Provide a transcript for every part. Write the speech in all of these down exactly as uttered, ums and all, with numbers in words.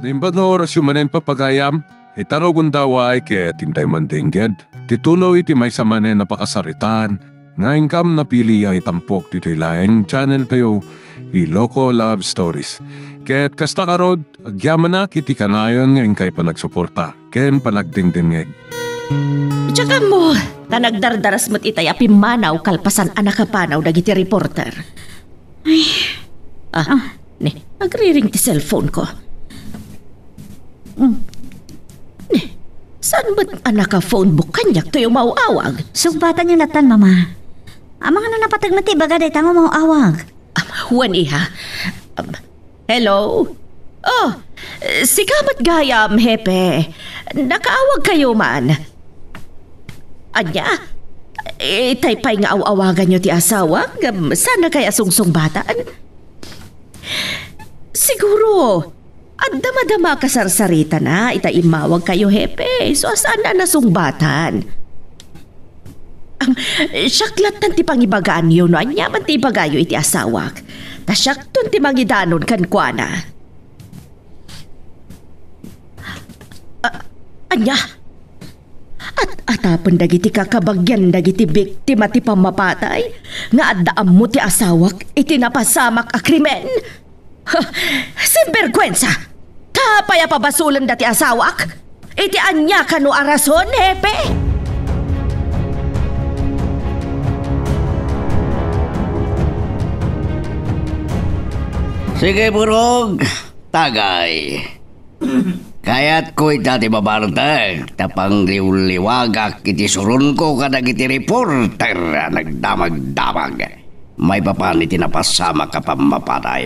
Naimbag nga orasyo manen, pagayam, ita rugonda, ket intay mandengngeg ti tuloy ti maysa manen a pakasaritaan nga inkam napili a itampok ditoy laeng channel tayo, Iloko Love Stories. Ket kasta ngarud, agyamanak iti kanayon nga inkay panagsuporta ken panagdengdengngeg. Diak ammo, ta nagdardaras met itay a pimmanaw kalpasan a nakapanaw dagiti reporter. Ay. Ah, Ah. Ne, agriring ti cellphone ko. Mm. Ne, saan met a naka-phone book kaniak toy umaw-awag? Sungbatanyo latta, Mama. Amangan no napateg met ti ibaga dayta nga umaw-awag. Am, wen, iha. Am, hello? Oh, sika met gayam, Hepe. Nakaawagkayo man. Ania? Itay pay nga aw-awaganyo ti asawak ngem saannakay a sungsungbatan? Siguro, adda madama a kasarsaritana ita immawagkayo, Hepe. Isu a saanna a nasungbatan. Am, siak lattan ti pangibagaanyo no aniaman ti ibagayo iti asawak. Ta siakton ti mangidanon kenkuana. A-, ania? At-atapen dagiti kakabagian dagiti biktima ti pammapatay nga adda ammo ti asawak iti napasamak a krimen? Ha, sinberguensa! Ta apay a pabasolenda ti asawak? Iti ania kano a rason, Hepe? Sige, Burog. Tagay. Kayatko ita ti mabartek ta pangliwliwagak iti suronko kadagiti reporter a nagdamagdamag maipapan iti napasamak a pammapatay.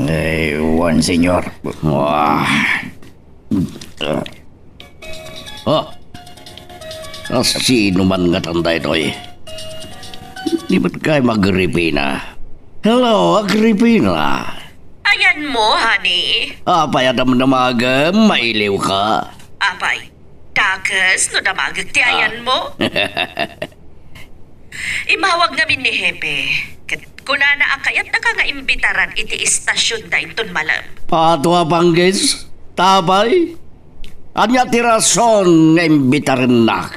Eh, wen, senyor. Wah. Oh. Kasino man ngatan daytoy? Di met kay Agripina? Hello, Agripina. Ayanmo, honey? Apay a damdamagem? Mailiwka? Apay, dakes no damagek ti ayanmo? Immawag ngamin ni Hepe, ket kunana a kayatnaka nga imbitaran iti istasionda inton malem. Ato a panggis, ta apay? Ania ti rason nga imbitarennak?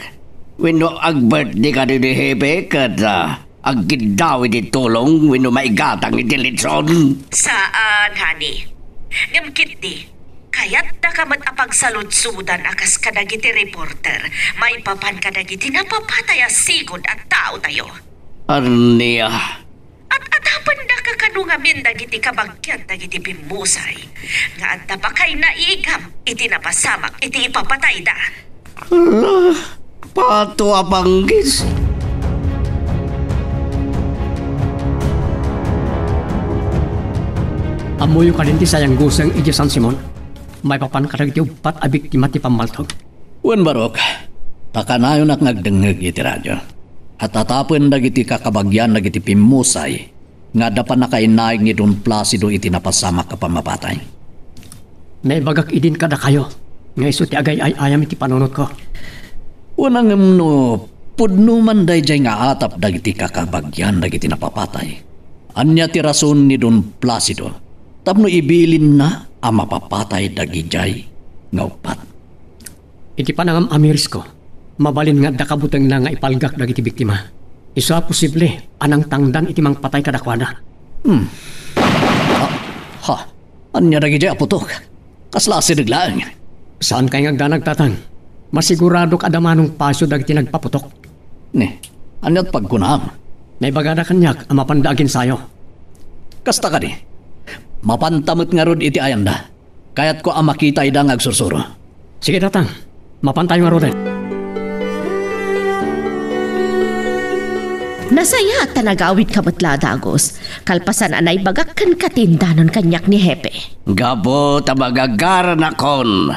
Wenno agbirthday kadi ni Hepe ket, ah, agkiddaw iti tulong wenno maigatang iti litson? Saan, honey. Ngem ketdi, kayatnaka met a pagsaludsodan a kas kadagiti reporter maipapan kadagiti napapatay a sigud a taotayo. Ania? At-atapendaka kano ngamin dagiti kabagian dagiti pimmusay nga adda pakainaigam iti napasamak iti ipapatayda. Ala, pato a panggis. Ammoyo kadin ti sayang guseng idiay San Simon, maipapan kadagiti uppat a biktima ti pammaltog? Wen, barok, ta kanayonak nga agdengngeg iti radio. At-atapen dagiti kakabagian dagiti pimmusay nga adda pannakainaig ni Don Placido iti napasamak a pammapatay. Naibagak idin kadakayo nga isu ti agay-ay-ayam iti panunotko. Wen, ngem no pudno man daydiay nga atap dagiti kakabagian dagiti napapatay, ania ti rason ni Don Placido tapno ibilinna a mapapatay dagidiay nga uppat? Iti panangam-amirisko, mabalin nga adda kabutengna nga ipalgak dagiti biktima. Isu a posible a nangtangdan iti mangpatay kadakuada. Hmm. Ah, ha. Ania dagidiay a putok? Kasla asideg laeng? Saankay nga agdanag, Tatang. Masiguradok a damanong pasio dagiti nagpaputok. Ne, aniat pagkunam? Naibagada kaniak a mapanda aginsayo. Kasta kadi, mapanta met ngarud iti ayanda. Kayatko a makitayda nga agsursuro. Sige, Tatang. Mapantayo ngaruden. Nasayaat ta nagawidka met la a dagus, kalpasan a naibagak kenka ti indanon kaniak ni Hepe. Gapu ta magagaranakon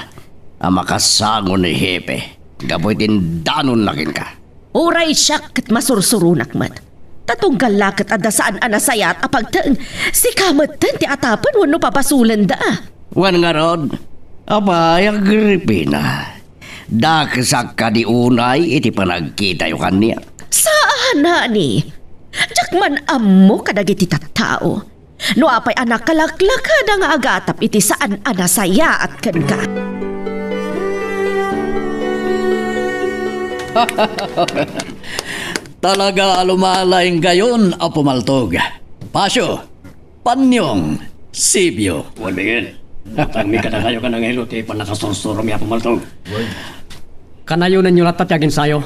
a makasango ni Hepe gapu iti indanonna kenka. Uray siak ket masursuronak met. Ta tunggal la ket adda saan a nasayaat a pagteng, sika metten ti atapen wenno pabasolenda. Wen ngarud, apay, Agripina, dakesak kadi unay iti panagkitayo kaniak? Saan, honey. Diak man ammo kadagiti tattao. No apay a nakalaklakada nga agatap iti saan a nasayaat kenka. Talaga a lumalainggayon a pumaltog. Pasio, Panyong, Sibio. Wen, Miguel. Utangmi kadakayo ken Angelo ti pannakasursuromi a pumaltog. Kanayonenyo latta ti aginsayo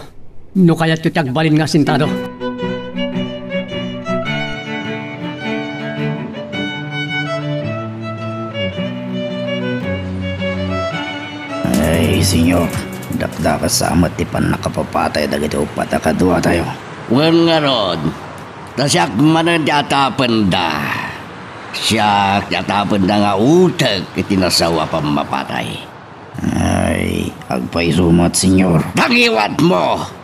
no kayatyo ti agbalin nga asintado. Ay, Señor, dakdakes sa met ti pannakapapatay dagiti uppat a kaduatayo. Wen ngarud, ta siak manen ti atapenda. Siak ti atapenda nga utek iti nasao a pammapatay. Ay, agpayso met, Señor. Tangiwatmo!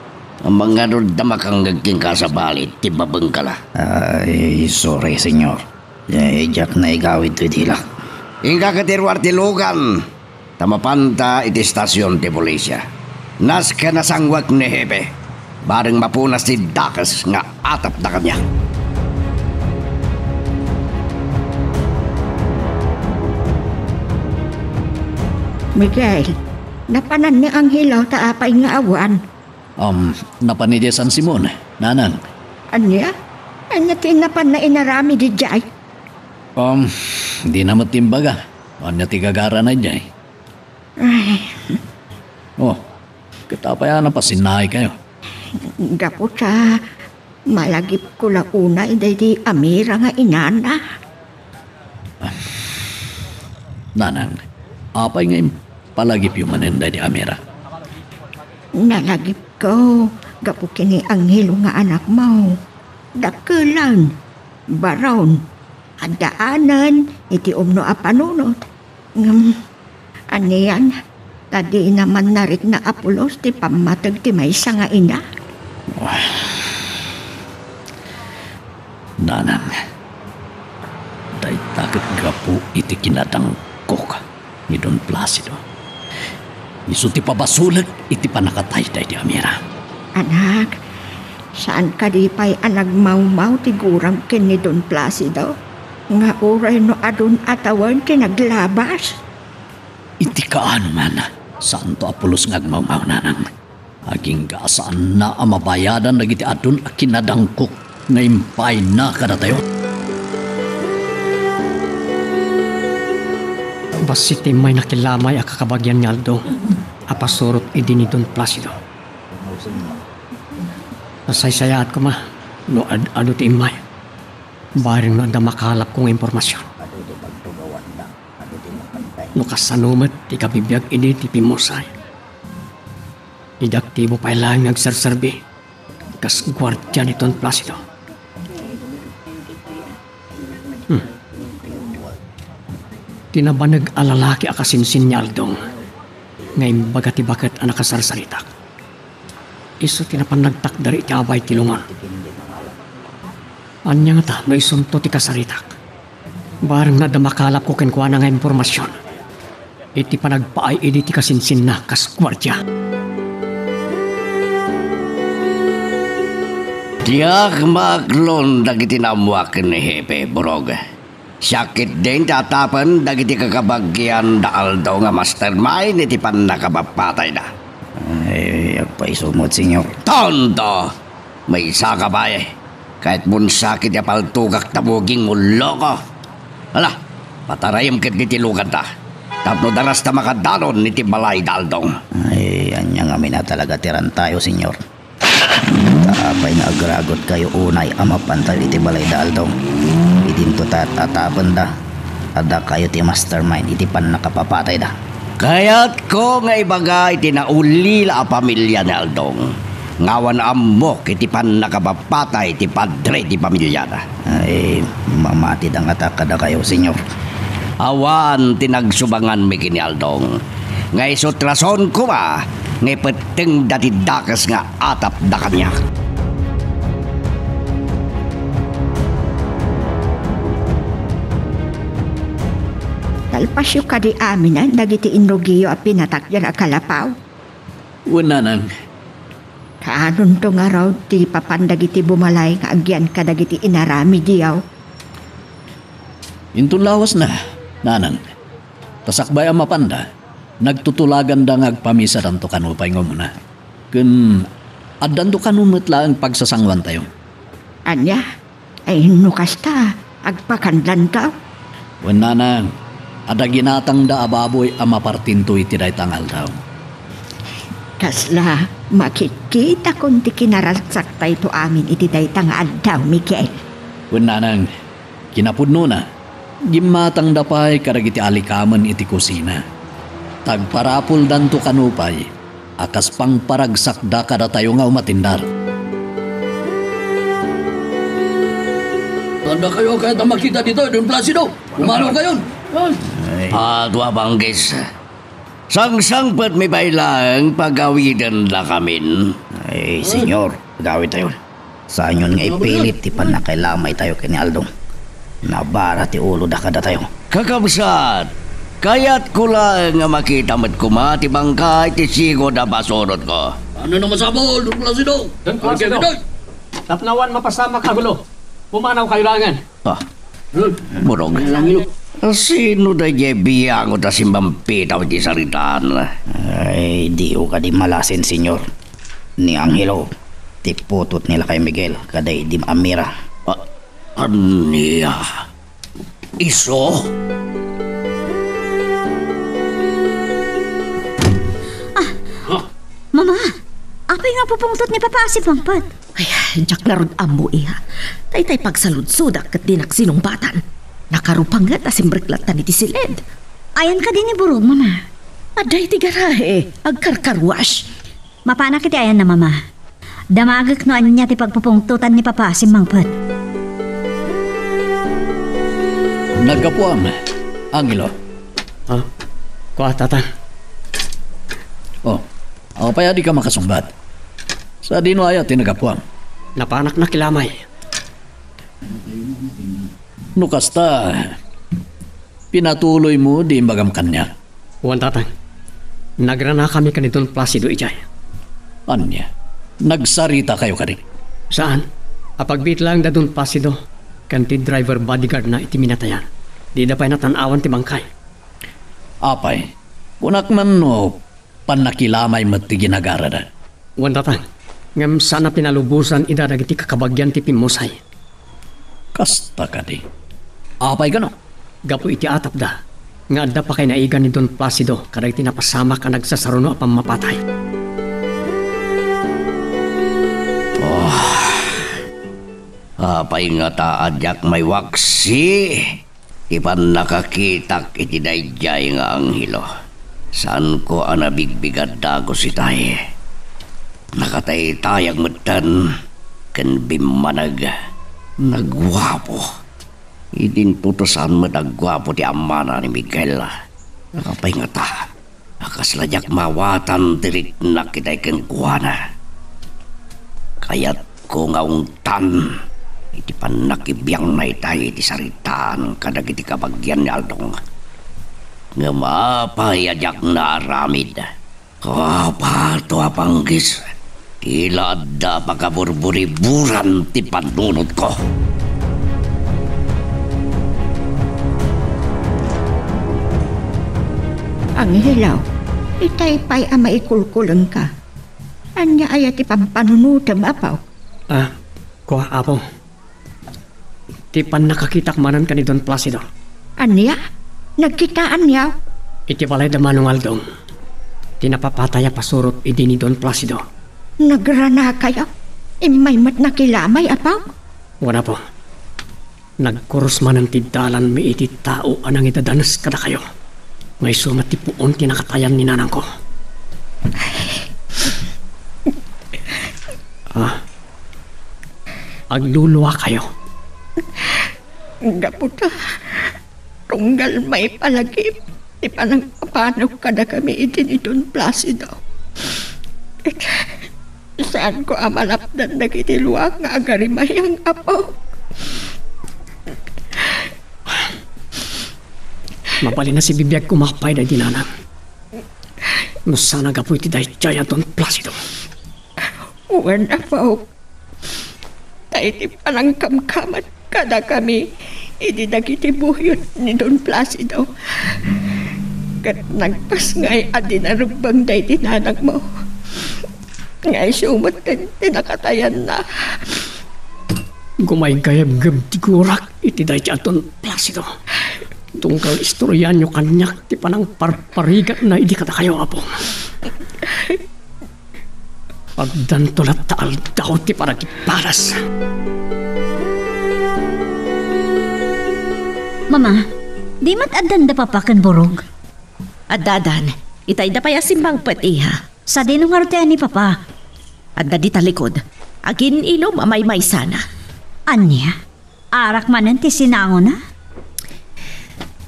Amangan no adda makangngeg kenka a sabali ti babengka la. Ay, sorry, Señor. Ay, diak naigawid toy dilak. Inka ket iruar ti lugan, ta mapanta iti estasion ti polisia. Nasken a sangwek ni Hepe. Bareng mapunas ti dakes nga atapda kaniak. Miguel, napanan ni Angelo ta apay nga awan? Um, napan idiay San Simon, nanang. Ania? Ania ti napanna inaramid idiay? Um, dina met imbaga. Ania ti gagarana idiay? Ay. Oh, ket apay a napasinnaaykayo? Gapu ta malagipko la unay daydi Amira nga inana. Nanang, apay nga impalagipyo manen daydi Amira? Nalagipko gapu ken ni Angelo nga anakmo. Dakkelen, baron, addaanen iti umno a panunot. Ngem, anian, ta dina man narikna a pulos ti pammateg ti maysa nga ina? Nanang, dayta ket gapu iti kinadangkok ni Don Placido. Isu ti pabasolek iti pannakatay daydi Amira. Anak, saan kadi pay a nagmawmaw ti gurag ken ni Don Placido nga uray no adun a tawen ti naglabas? Iti kaano man, saanto a pulos nga agmawmaw, nanang. Agingga a saanna a mabayadan dagiti adun a kinadangkok nga impaayna kadatayo. Bassit ti immay nakilamay a kakabagian ni Aldo a pasurot idi ni Don Placido. Nasaysayaat koma no ad-adu ti immay. Bareng no adda makalapko nga impormasion. No kasano met ti kabibiag idi ti pimmusay. Idi aktibo pay laeng nga agserserbi kas guardia ni Don Placido. Hmm. Ti nabanag a lalaki a kasinsin ni Aldong nga imbaga ti baket a nakasarsaritak. Isu ti napan nagtakder iti abay ti lungon. Ania ngata no isunto ti kasaritak? Bareng no adda makalapko kenkuana nga impormasion iti panagpaay idi ti kasinsinna kas guardia. Diak maaklon dagiti naammoak ken ni Hepe, Burog. Siak ketdin ti atapen dagiti kakabagian da Aldo nga mastermind iti pannakapapatayda. Ay, agpayso met, Señor. Tonto! Maysaka pay. Kayatmon sakit a paltogak ta buging mo, loko. Ala, patarayem ketdi ti luganta. Tapno darasta makadanon iti balay da Aldong. Ay, ania ngamin a talaga ti rantayo, Señor? Ta apay nga agragutkayo unay a mapantayo iti balay da Aldong? Idinto ta at-atapenda a dakayo ti mastermind iti pannakapapatayda. Kayatko nga ibaga iti naulila a pamilia ni Aldong nga awan ammok iti pannakapapatay ti padre ti pamiliana. Ay, mamatida ngata kadakayo, Señor. Awan ti nagsubanganmi ken ni Aldong nga isu ti rason koma nga ipettengda ti dakes nga atapda kaniak. Nalpasyo kadi aminen dagiti inrugiyo a pinatakyan a kalapaw? Wen, nanang. Kaanonto ngarud ti papan dagiti bumalay nga agyan kadagiti inaramidyo? Inton lawasna, nanang, ta sakbay a mapanda, nagtutulaganda nga agpamisadanto kano pay nga umuna. Ken addanto kano met laeng pagsasangoantayo. Ania? Ay, no kasta, agpakandanto? Wen, nanang, adda ginatangda a baboy a mapartinto iti dayta nga aldaw. Kasla, makitkitakon ti kinaragsaktayo amin iti dayta nga aldaw, Miguel. Wen, nanang, kinapudnona, gimmatangda pay kadagiti alikamen iti kusina. Tagparapuldanto kano pay a kas pangparagsakda kadatayo nga umatindar. Adda kayo kayat a makita ditoy, Don Placido? Pumanaw kayon. Ay. Ah, Guapanggis. Sangsangpetmi pay laeng pagawidendakamin. Ay, senyor, agawidtayon. Saanyon nga ipilit ti pannakailamaytayo ken ni Aldong. Nabara ti uloda kadatayo. Kakabsat, kayatko laeng nga makita met koma ti bangkay ti sigud a pasurotko. Ano na masapul, Don Placido? Don Placido! Tapno awan mapasamak a gulo, pumanaw kayo laengen. Ah, Burog. Sino daydiay biangot a simmampitaw iti saritaan? Ay, diyo kadi malasin, senyor. Ni Angelo, ti putot ni Lakay Miguel, kada idi Amira. Ah, ania? Isu? Ah, Mama, apay nga pupungtot ni Papa a si Pangpet? Ay, diak ngarud ammo, iha. Daytay pagsaludsodak ket dinak sinungbatan. Nakarupanget a simreklattan iti siled. Ayan kadi ni Burog, Mama? Adda iti garahe, agkarkarwash. Mapanak iti ayanna, Mama. Damagek no ania ti pagpupungtotan ni Papa a si Mangpet. Naggapuam, Angelo. Ah, kua, Tata. Oh, apay a dika makasungbat? Sadino aya ti naggapuam? Napanak nakilamay. No kasta, pinatuloymo di imbagam kaniak? Wen, Tatang. Nagranakami ken ni Don Placido idiay. Ania? Nagsaritakayo kadi? Saan. Apagbiit laeng da Don Placido ken ti driver bodyguard na iti minatayan. Dida pay natan-awan ti bangkay. Apay, kunak man no pannakilamay met ti ginagarada. Wen, Tatang, ngem saan a pinalubosan ida dagiti kakabagian ti pimmusay. Kasta kadi. Apay kano? Gapu iti atapda nga adda pakainaigan ni Don Placido kadagiti napasamak a nagsasaruno a pammapatay. Oh. Apay ngata a diak maiwaksi ti pannakakitak iti daydiay nga anghelo. Saanko a nabigbigat dagus itay. Nakataytayag metten ken bimmaneg. Nagguapo. Idinto ta saan met a guapo ti amana ni Miguel. Apay ngata? A kasla diak maawatan ti riknak itay kenkuana. Kayatko nga ungtan iti pannakibiangna itay iti saritaan kadagiti kabagian ni Aldong. Ngem apay a diak naaramid? Kapato a panggis, ti la adda pakaburburiburan ti pannunotko. Angelo, itay pay a maikulkulengka. Ania aya ti pampanunotem, Apo? Ah, kua, Apo. Ti pannakakitak manen ken ni Don Placido. Ania? Nagkitaanyo? Iti balay da Manong Aldong. Ti napapatay a pasurot idi ni Don Placido. Nagranakayo? Immay met nakilamay, Apo? Wen, Apo. Nagkurus manen ti dalanmi iti tao a nangidadanes kadakayo. Nga isu met ti puon ti nakatayan ni nanangko. Ah, agluluakayo. Gapu ta tunggal maipalagip ti panangpapanok kadakami idi ni Don Placido. Saanko a malapdan dagiti luak nga agarimayang, Apo. Mabalin a sibibiag koma pay daydi nanang. No saan a gapu iti daydiay a Don Placido. Wen, Apo. Ta iti panangkamkamad kadakami, idi dagiti buyot ni Don Placido. Ket nagpasngay a di narebbeng daydi nanangmo. Nga isu metten ti nakatayanna. Gumaygayabgeb ti gurak iti daydi a Don Placido. Tunggal istoryaanyo kaniak ti panangparparigatna idi kadakayo, Apo. Addanto latta aldaw ti panagiparas. Mama, di met addan da Papa ken Burog? Addadan, itayda pay a simmangpet, iha. Sadino ngarud ti ayan ni Papa? Adda di talikod. Agin-inom a maymaysana. Ania? Arak manen ti sinangona?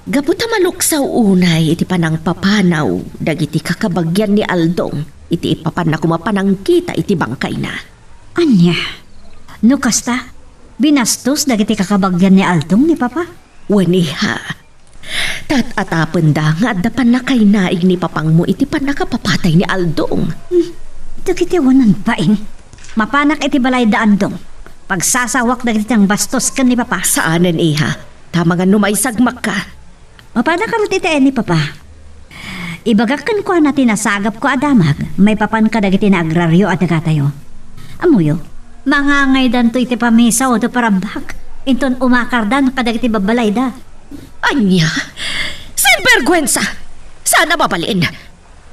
Gapu ta maluksaw unay iti panangpapanaw dagiti kakabagian ni Aldong iti ipapanna koma panangkita iti bangkayna. Ania? No kasta, binastos dagiti kakabagian ni Aldong ni Papa? Wen, iha. Tat-atapenda nga adda pannakainaig ni papangmo iti pannakapapatay ni Aldong. Hmm, dagiti awanan bain. Mapanak iti balay da Andong. Pagsasawak dagiti nangbastos ken ni Papa. Saanen, iha. Tama nga no maisagmakka. Mapanak ngarud iti ayan ni Papa. Ibagak kenkuana ti nasagapko a damag maipapan kadagiti naagrario a dagatayo. Ammoyo, mangangaydanto iti pamisa wenno parambak. Inton umakardan kadagiti babbalayda. Ania? Sinberguensa! Saan a mabalin?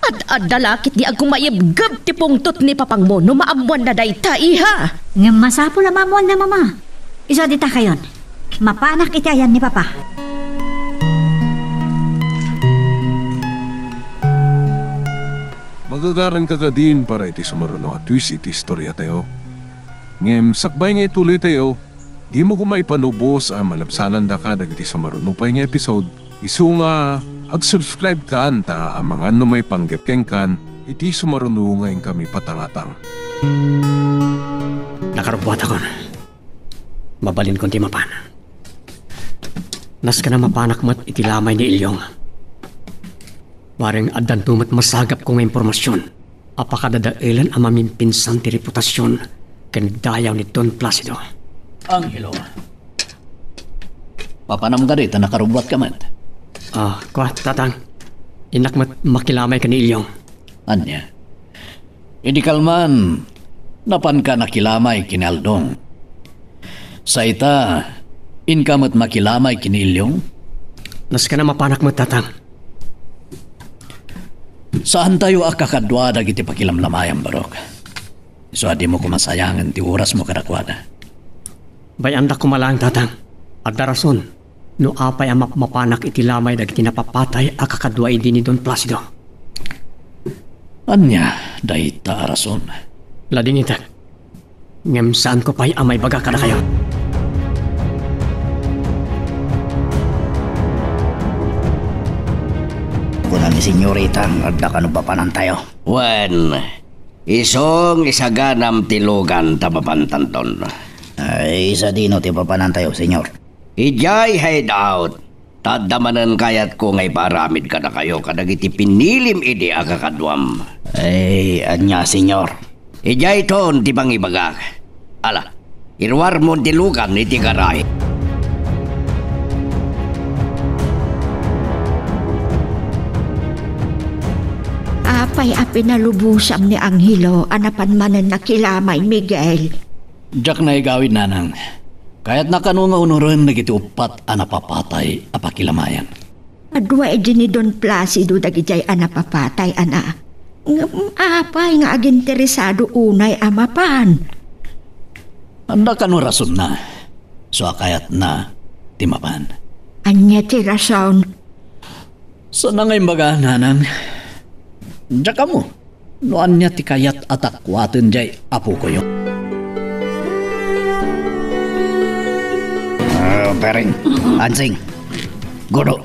Ad-adda la ketdi a gumayebgeb ti pungtot ni papangmo no maammoanna dayta, iha. Ngem masapul a maammoanna, Mama. Isu a ditakayon. Mapanak iti ayan ni Papa. Magagaranka kadin para iti sumaruno a twist iti istoriatayo. Ngem sakbay nga ituloytayo, dimo koma ipanubos a malabsanandaka dagiti sumaruno pay nga episode. Isu nga ag-subscribe kan ta amangan no maipanggep kenkan iti sumaruno nga inkami patangatang. Nakarubbuatakon. Mabalinkon ti mapan. Nasken a mapanak met iti lamay ni Ilyong. Bareng addanto met masagapko nga impormasion a pakadadaelen a mamimpinsan ti reputasion ken dayaw ni Don Placido. Angelo. Mapanam kadi ta nakarubbuatka met? Ah, kua, Tatang. Innak met makilamay ken ni Ilyong. Ania? Idi kalman, napanka nakilamay ken ni Aldong. Sa ita, inka met makilamay ken ni Ilyong? Nasken a mapanak met, Tatang. Saantayo a kakadua dagiti pakilamlamayam, Barok. Isu a dimo koma sayangen ti orasmo kadakuada. Bay-andak koma laeng, Tatang. Adda rason no apay a mapmapanak iti lamay dagiti napapatay a kakadua idi ni Don Placido. Ania dayta a rason? Ladingitek. Ngem saanko pay a maibaga kadakayo. Kuna ni Senyorita nga adda kano papanantayo. Wen, isu nga isaganam ti lugan ta mapantanton. Ay, sadino ti papanantayo, Senyor? Idiay hideout, ta adda manen kayatko nga ipaaramid kadakayo kadagiti pinilim idi a kakaduam. Ay, ania, Senyor? Idiayton ti pangibagak. Ala, iruarmon ti lugan iti garahe. Apay a pinalubosam ni Angelo a napan manen nakilamay, Miguel? Diak naigawid, nanang. Kayatna kano nga unoren dagiti uppat a napapatay a pakilamayan. Adua idi ni Don Placido dagidiay a napapatay, ana. Ngem apay nga aginteresado unay a mapan? Adda kano rasonna. Isu a kayatna ti mapan. Ania ti rason? Saan nga imbaga, nanang. Diak ammo no ania ti kayat a takuaten diay apokoyo. Ah, Pereng, Ansing, Gudo,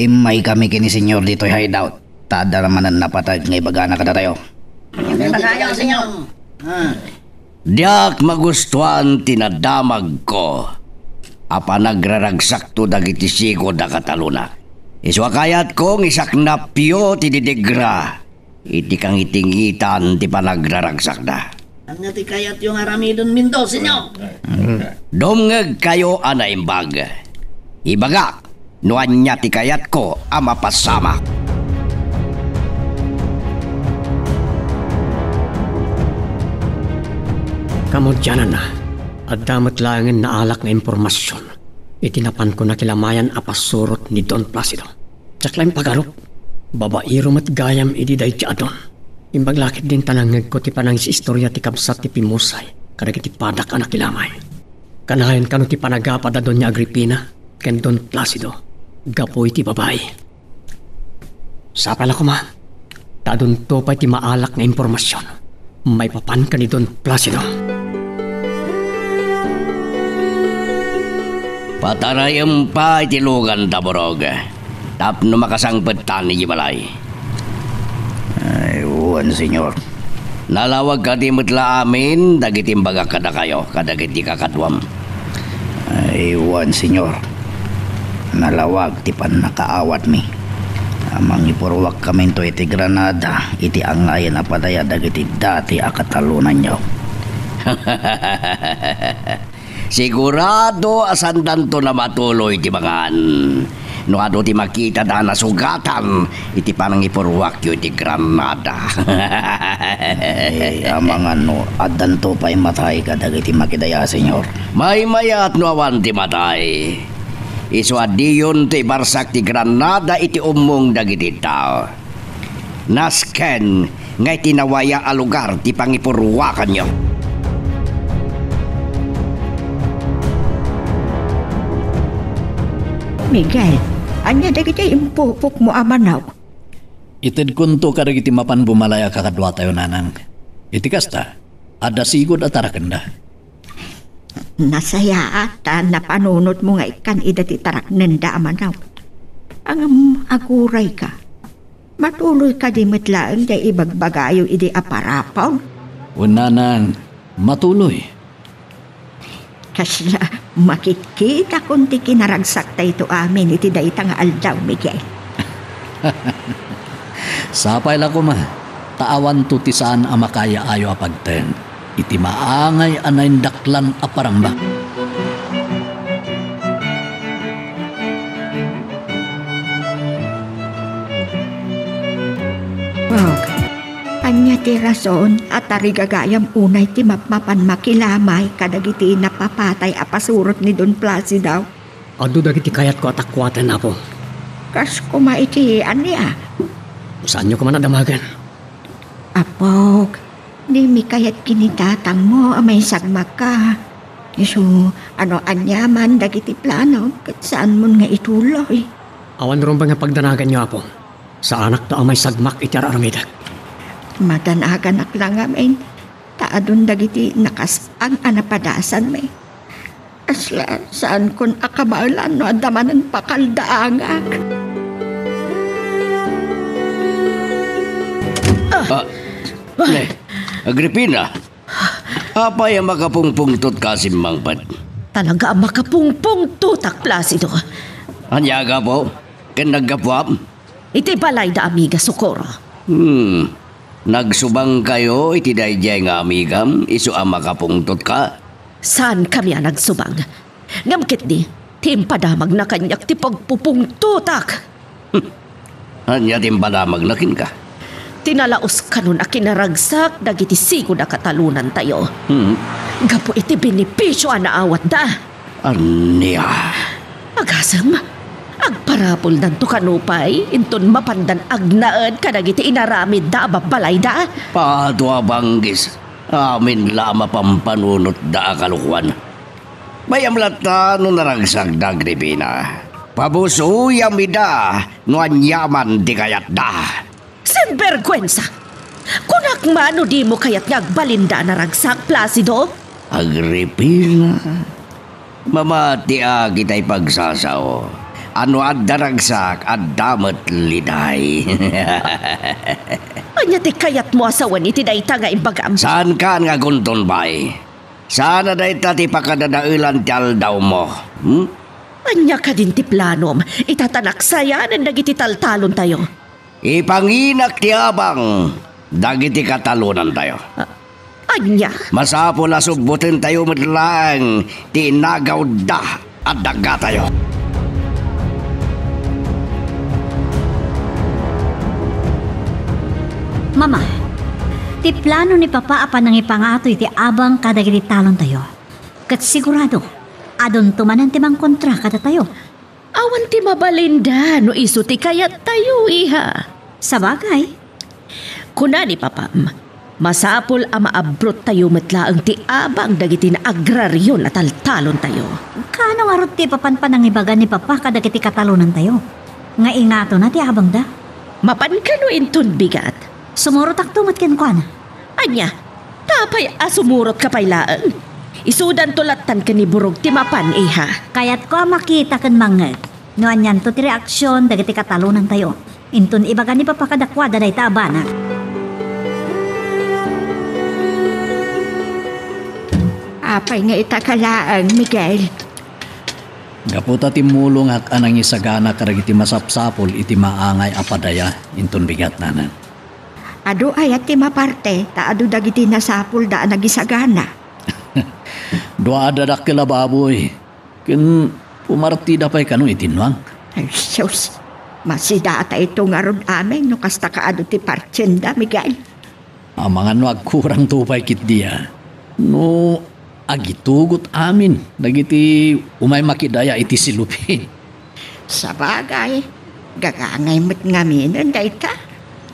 immaykami ken ni Senyor ditoy hideout, ta adda manen napateg nga ibagana kadatayo. Ibagayo, Senyor. Ah. Diak magustuan ti nadamagko a panagraragsakto dagiti sigud a katalonak. Isu a kayatko nga isaknapyo ti didigra iti kangitingitan ti panagraragsakda. Ania ti kayatyo nga aramiden, Mendoseño? Dumngegkayo a naimbag. Ibagak no ania ti kayatko a mapasamak. Kamudiananna, adda met laengen naalak nga impormasion iti napanko nakilamayan a pasurot ni Don Placido. Diak la impagarup. Babairo met gayam idi daydi a Don. Imbag la ketdin ta nangngegko ti panangiistorya ti kabsat ti pimmusay kadagiti padak a nakilamay. Kanayon kano ti panagapad a Doña Agripina ken Don Placido gapu iti babai. Sapay la koma, ta adunto pay ti maalak nga impormasion maipapan ken ni Don Placido. Patarayem pay ti lugan, Taborog, tapno makasangpetan idiay balay. Ay, wen, Señor. Nalawag kadi met la amin dagiti imbagak kadakayo kadagiti kakaduam? Ay, wen, Señor. Nalawag ti pannakaawatmi a mangipurruakkaminto iti Granada iti angayen a padaya dagiti dati a katalonanyo. Sigurado a saandanto a matuloy ti mangan no adu ti makitada a nasugatan iti panangipurruakyo iti Granada. Ay, amangan no addanto pay matay kadagiti makidaya, Señor. Maymayat no awan ti matay. Isu a diyonto ibarsak ti Granada iti ummong dagiti tao. Nasken nga iti nawaya a lugar ti pangipurruakanyo. Miguel, ania dagiti impupokmo a manok? Itedkonto kadagiti mapan bumalay a kakaduatayo, nanang. Iti kasta, adda sigud a tarakenda. Nasayaat ta napanunotmo nga ikkan ida ti taraknenda a manok. Ngem agurayka. Matuloy kadi met laeng ti ibagbagayo idi a parapon? Wen, nanang, matuloy. Kasla makitkitakon ti kinaragsakta ito amin iti dayta nga aldaw, Miguel. Sapay la koma, ta awanto ti saan a makayaayo a pagteng iti maangay a naindaklan a parambak. Pag, ania ti rason a tarigagayam unay ti mapmapan makilamay kadagiti napapatay a pasurot ni Don Placido? Adu dagiti kayatko a takuaten, Apo. Kas koma iti ania? Saanyo koma a damagen. Apok, dimi kayat ken ni tatangmo a maisagmakka. Isu, no aniaman dagiti planom ket saanmon nga ituloy. Awan rumbeng a pagdanaganyo, Apo. Saanakto a maisagmak iti ar-aramidek. Madanaganak la ngamin, ta adun dagiti nakas-ag a napadasanmi. Kasla, saankon a kabaelan no adda manen pakaldaangak. Ah, ne, Agripina, apay a makapungpungtotka a simmangpet? Talaga a makapungpungtotak, Placido. Ania, gapu ken naggapuam? Iti balay da amiga Socorro. Hmm. Nagsubangkayo iti daydiay nga amigam, isu a makapungtotka? Saankami a nagsubang. Ngem ketdi, ti impadamagna kaniak ti pagpupungtotak. Hmm. Ania ti impadamagna kenka? Ti nalaus kanon a kinaragsak dagiti sigud a katalonantayo. Hmm. Gapu iti benepisio a naawatda. Ania? Agasem, agparapuldanto kano pay inton mapandan agnaed kadagiti inaramidda a babbalayda? Adu a banggis, amin la a mapampanunotda a kalokuan. Mayam latta no naragsakda, Agripina. Pabusoyam ida no aniaman ti kayatda. Sinberguensa! Kunak man no dimo kayat nga agbalinda a naragsak, Placido? Agripina, mamatiak itay pagsasao. No adda ragsak, adda met liday. Ania ti kayatmo a sawen iti dayta nga imbagam? Saankan nga agunton, bay? Saan a dayta ti pakadadaelan ti aldawmo? Hmm? Ania kadin ti planom ita ta naksayanen dagiti taltalontayo? Ipanginak ti abang dagiti katalonantayo. Ah, Ania? Masapul a subbutentayo met laeng ti inagawda a dagatayo. Mama, ti plano ni Papa a panangipangato iti abang kadagiti talontayo. Ket sigurado, adunto manen ti mangkontra kadatayo. Awan ti mabalinda no isu ti kayattayo, iha. Sabagay. Kuna ni Papam, masapul a maabrottayo met laeng ti abang dagiti naagrarion a taltalontayo. Kaano ngarud ti papan panangibaga ni Papa kadagiti katalonantayo nga ingatona ti abangda? Mapan kano inton bigat? Sumurotakto met kenkuana. Ania? Ta apay a sumurotka pay laeng? Isudanto lattan ken ni Burog ti mapan, iha. Kayatko a makita ken mangngeg no anianto ti reaksion dagiti katalonantayo inton ibaga ni Papa kadakuada dayta a banag. Apay nga itaka laeng, Miguel? Gapu ta timmulongak a nangisagana kadagiti masapsapul iti maangay a padaya inton bigat, nanang. Adu aya ti maparte ta adu dagiti nasapulda a nagisagana? Dua a dadakkel a baboy, ken pumartida pay kano iti nuang. Ay, sus! Masidatayto ngarud amin no kasta kaadu ti partienda, Miguel. Amangan no agkurangto pay ketdi a. No agitugot amin dagiti umay makidaya iti silupin. Sabagay, gagangay met ngaminen dayta.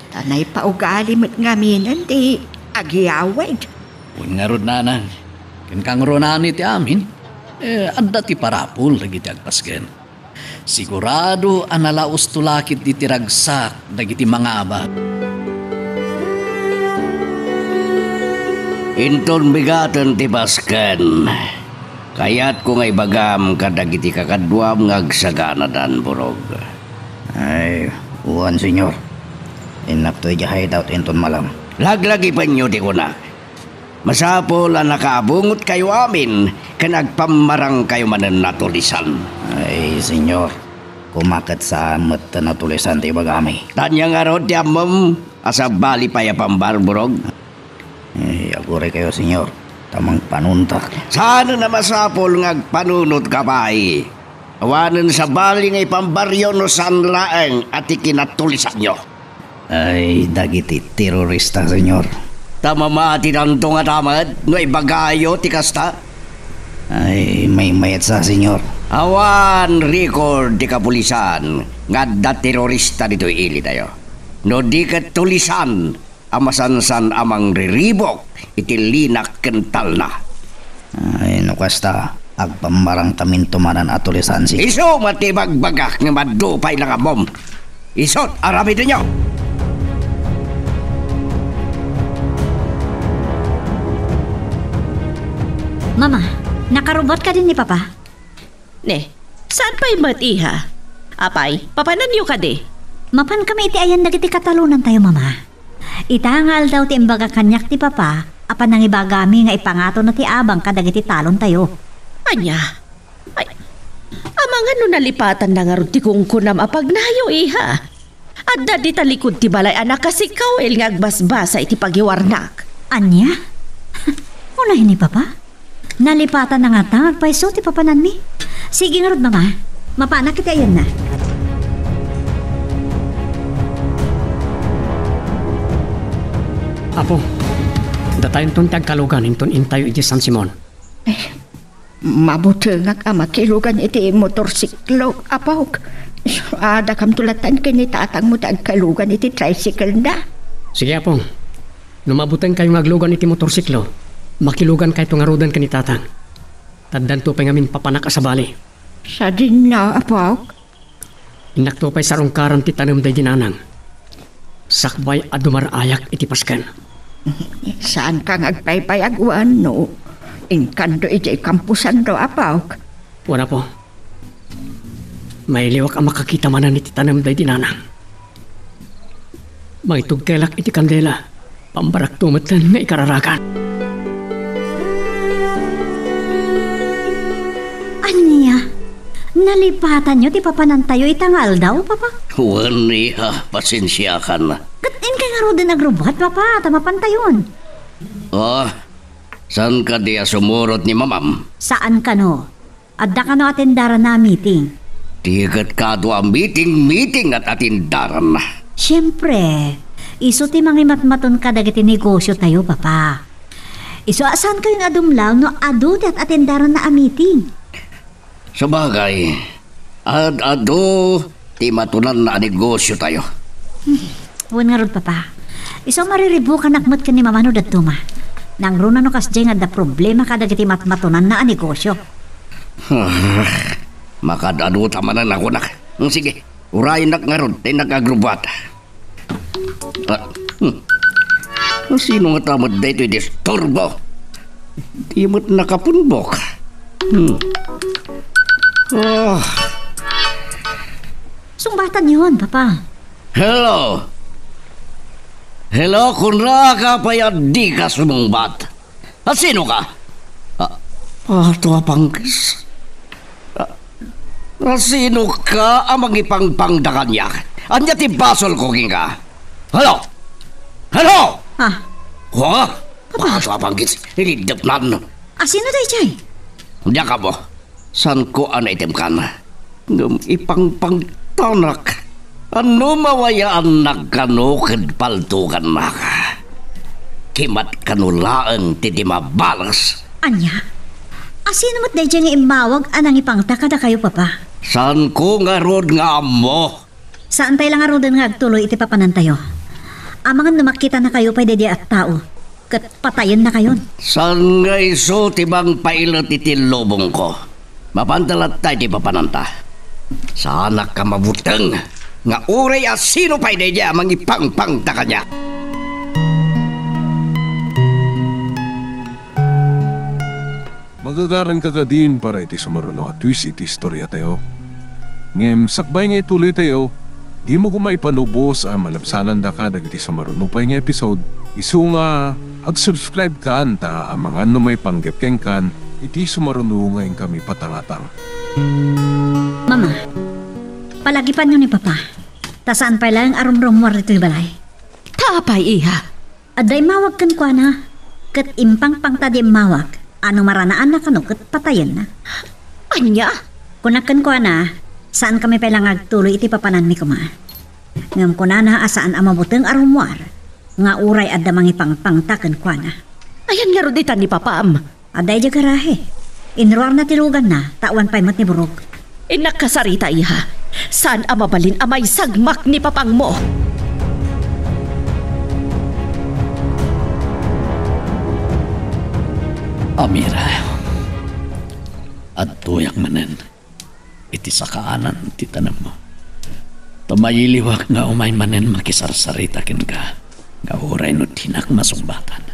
Ta naipaugali met ngaminen ti agyawid. Wen ngarud, nanang, ken kangrunaan iti amin, eh, adda ti parapul dagiti agpasken. Sigurado a nalaosto la ketdi ti ragsak dagiti mangabak. Inton bigaten ti pasken, kayatko nga ibagam kadagiti kakaduam nga agsaganadan, Burog. Ay, wen, Señor. Innakto idiay hideout inton malam. Laglagipenyo ti kunak. Masapul a nakaabungotkayo amin ken agpammarangkayo manen natulisan. Ay, Señor, koma ket saan met ta natulisan ti ibagami. Ania ngarud ti ammom a sabali pay a pambar, Burog? Ay, aguraykayo, Señor, ta mangpanuntak. Saanen a masapul nga agpanunotka pay. Awanen sabali nga ipambaryo no saan laeng a ti kinatulisanyo. Ay, dagiti terorista, Señor. Ta mamatidanto ngata met no ibagayo ti kasta? Ay, maymayat sa, Señor. Awan record ti kapulisan nga adda terorista ditoy ilitayo. No di ket tulisan a masansan a mangriribuk iti linak ken talna. Ay, no kasta, agpammarangkaminto manen a tulisan, Señor. Isu met ti ibagbagak nga madupay la nga ammom. Isut', aramidenyo! Mama, nakarubot kadi ni Papa? Ne, saan pay met, iha? Apay, papananyo kadi? Mapan kami iti ayan dagiti katalonantayo, Mama. Ita nga aldaw ti imbaga kaniak ti Papa a panangibagami nga ipangatona ti abang kadagiti talontayo. Ania? Ay, amangan no nalipatanna ngarud ti kunkunam a pagnayo, iha. Adda dita likud ti balay a nakasikaw nga agbasbasa iti pagiwarnak. Ania? Unay ni Papa? Nalipatanna ngata nga agpayso ti papananmi? Sige ngarud, Mama. Mapanak iti ayanna. Apo, datayenton ti agkalugan inton intayo idiay San Simon. Eh, mabutengak a makilugan iti motorsiklo, apok. Adakamto lattan ken ni tatangmo ti agkalugan iti tricycle-na. Sige, Apo. No mabutengkayo nga aglugan iti motorsiklo, makilugankayto ngaruden ken ni Tatang. Taddanto pay ngamin papanak a sabali. Sadinna, apok? Innakto pay sarungkaran ti tanem daydi nanang. Sakbay a dumar-ayak iti pasken. Saanka nga agpaypayag wen no inkando idiay kamposanto, apok? Wen, Apo. Mailiwak a makakita manen iti tanem daydi nanang. Mangitugkelak iti kandela. Pambarakto met nga ikararagan. Ania? Nalipatanyo ti papanantayo ita nga aldaw, Papa? Wen, iha, pasensiakan. Ket inkay ngaruden agrubbuat, Papa, ta mapantayon. Oh, Saan kadi a sumurot ni mamam? Saan kano? Adda kano atendaranna a meeting? Ti ket kado a meeting, meeting at atendaranna. Siempre, isu ti mangimatmaton kadagiti negosyo tayo, Papa. Isu a saan kayo nga dumlaw no adu ti at-atendaranna a meeting? Sabagay, ad-adu ti matunanna a negosyo tayo. Wen ngarud, Papa. Isu a mariribukanak met ken ni Mama no dadduma. Nangruna no kasdiay nga adda problema kadagiti matmatunanna a negosyo. Ah, makad-adu ta manen a kunak. Sige, urayennak ngarud ta innak agrubuat. Ah, hmm. Sino ngata met daytoy disturbo? Di met nakapunbok. Hmm. Ah. Sungbatan yon, Papa. Hello. Hello, kunaka pay a dika sumungbat. A sino ka? Ah, ato a panggis. Ah, a sino ka a mangipangpangda kaniak? Ania ti basolko kenka? Hello? Hello? Ah. Wa? Papa. Ato a panggis. Iniddepnan. A sino daydiay? Diak ammo. Saanko a naitemkan. Ngem ipangpangtanak. Ano mawayaannak kano ket paltugannak? Kimat kano laeng ti di mabalas. Ania? A sino met daydiay nga immawag a nangipangta kadakayo, Papa? Saanko ngarud nga ammo? Saan pay la ngaruden nga agtuloy iti papanantayo. Amangan no makitanakayo pay daydiay a tao, ket patayennakayon. Saan nga isu ti mangpailet iti lubongko? Mapanda latta iti papananta. Saanak a mabuteng nga uray a sino pay daydiay a mangipangpangta kaniak. Magagaranka kadin para iti sumaruno a twist iti istoriatayo. Ngem sakbay nga ituloytayo, dimo koma ipanubos a malabsanandaka dagiti sumaruno pay nga episode, isu nga ag-subscribe kan ta amangan no maipanggep kenkan iti sumaruno nga inkami patangatang. Mama, palagipanyo ni Papa, ta saan pay laeng a rumrummuar ditoy balay. Ta apay, iha? Adda immawag kenkuana, ket impangpangta di immawag, a no maranaanna kano ket patayenna. Ania? Kunak kenkuana, saan kami pay la nga agtuloy iti papananmi koma. Ngem kunana a saan a mabuteng a rummuar, nga uray adda mangipangpangta kenkuana. Ayan ngarud ita ni Papam? Adda idiay garahe. Inruarna ti luganna, ta awan pay met ni Burog. Innak kasarita, iha. Saan a mabalin a maisagmak ni Papangmo. Amira, adtoyak manen iti sakaanan ti tanemmo. Ta mailiwak nga umay manen makisarsarita kenka nga uray no dinak masungbatan.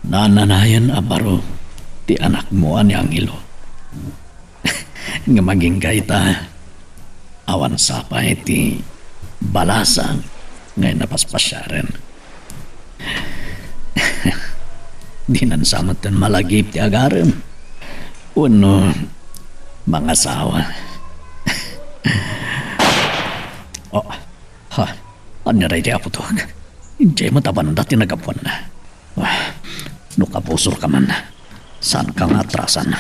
Nananayon a baro ti anakmo a ni Angelo. Nga maginggay ta awan sapay ti balasang nga napaspasiaren. Dinan sa met malagip ti agarem. Wenno mangasawa. Oh, ha, ania daydi, Apo Tok? Idiay met a banda ti nagapuanna. Ah, no kabusorka man, saanka nga atrasan.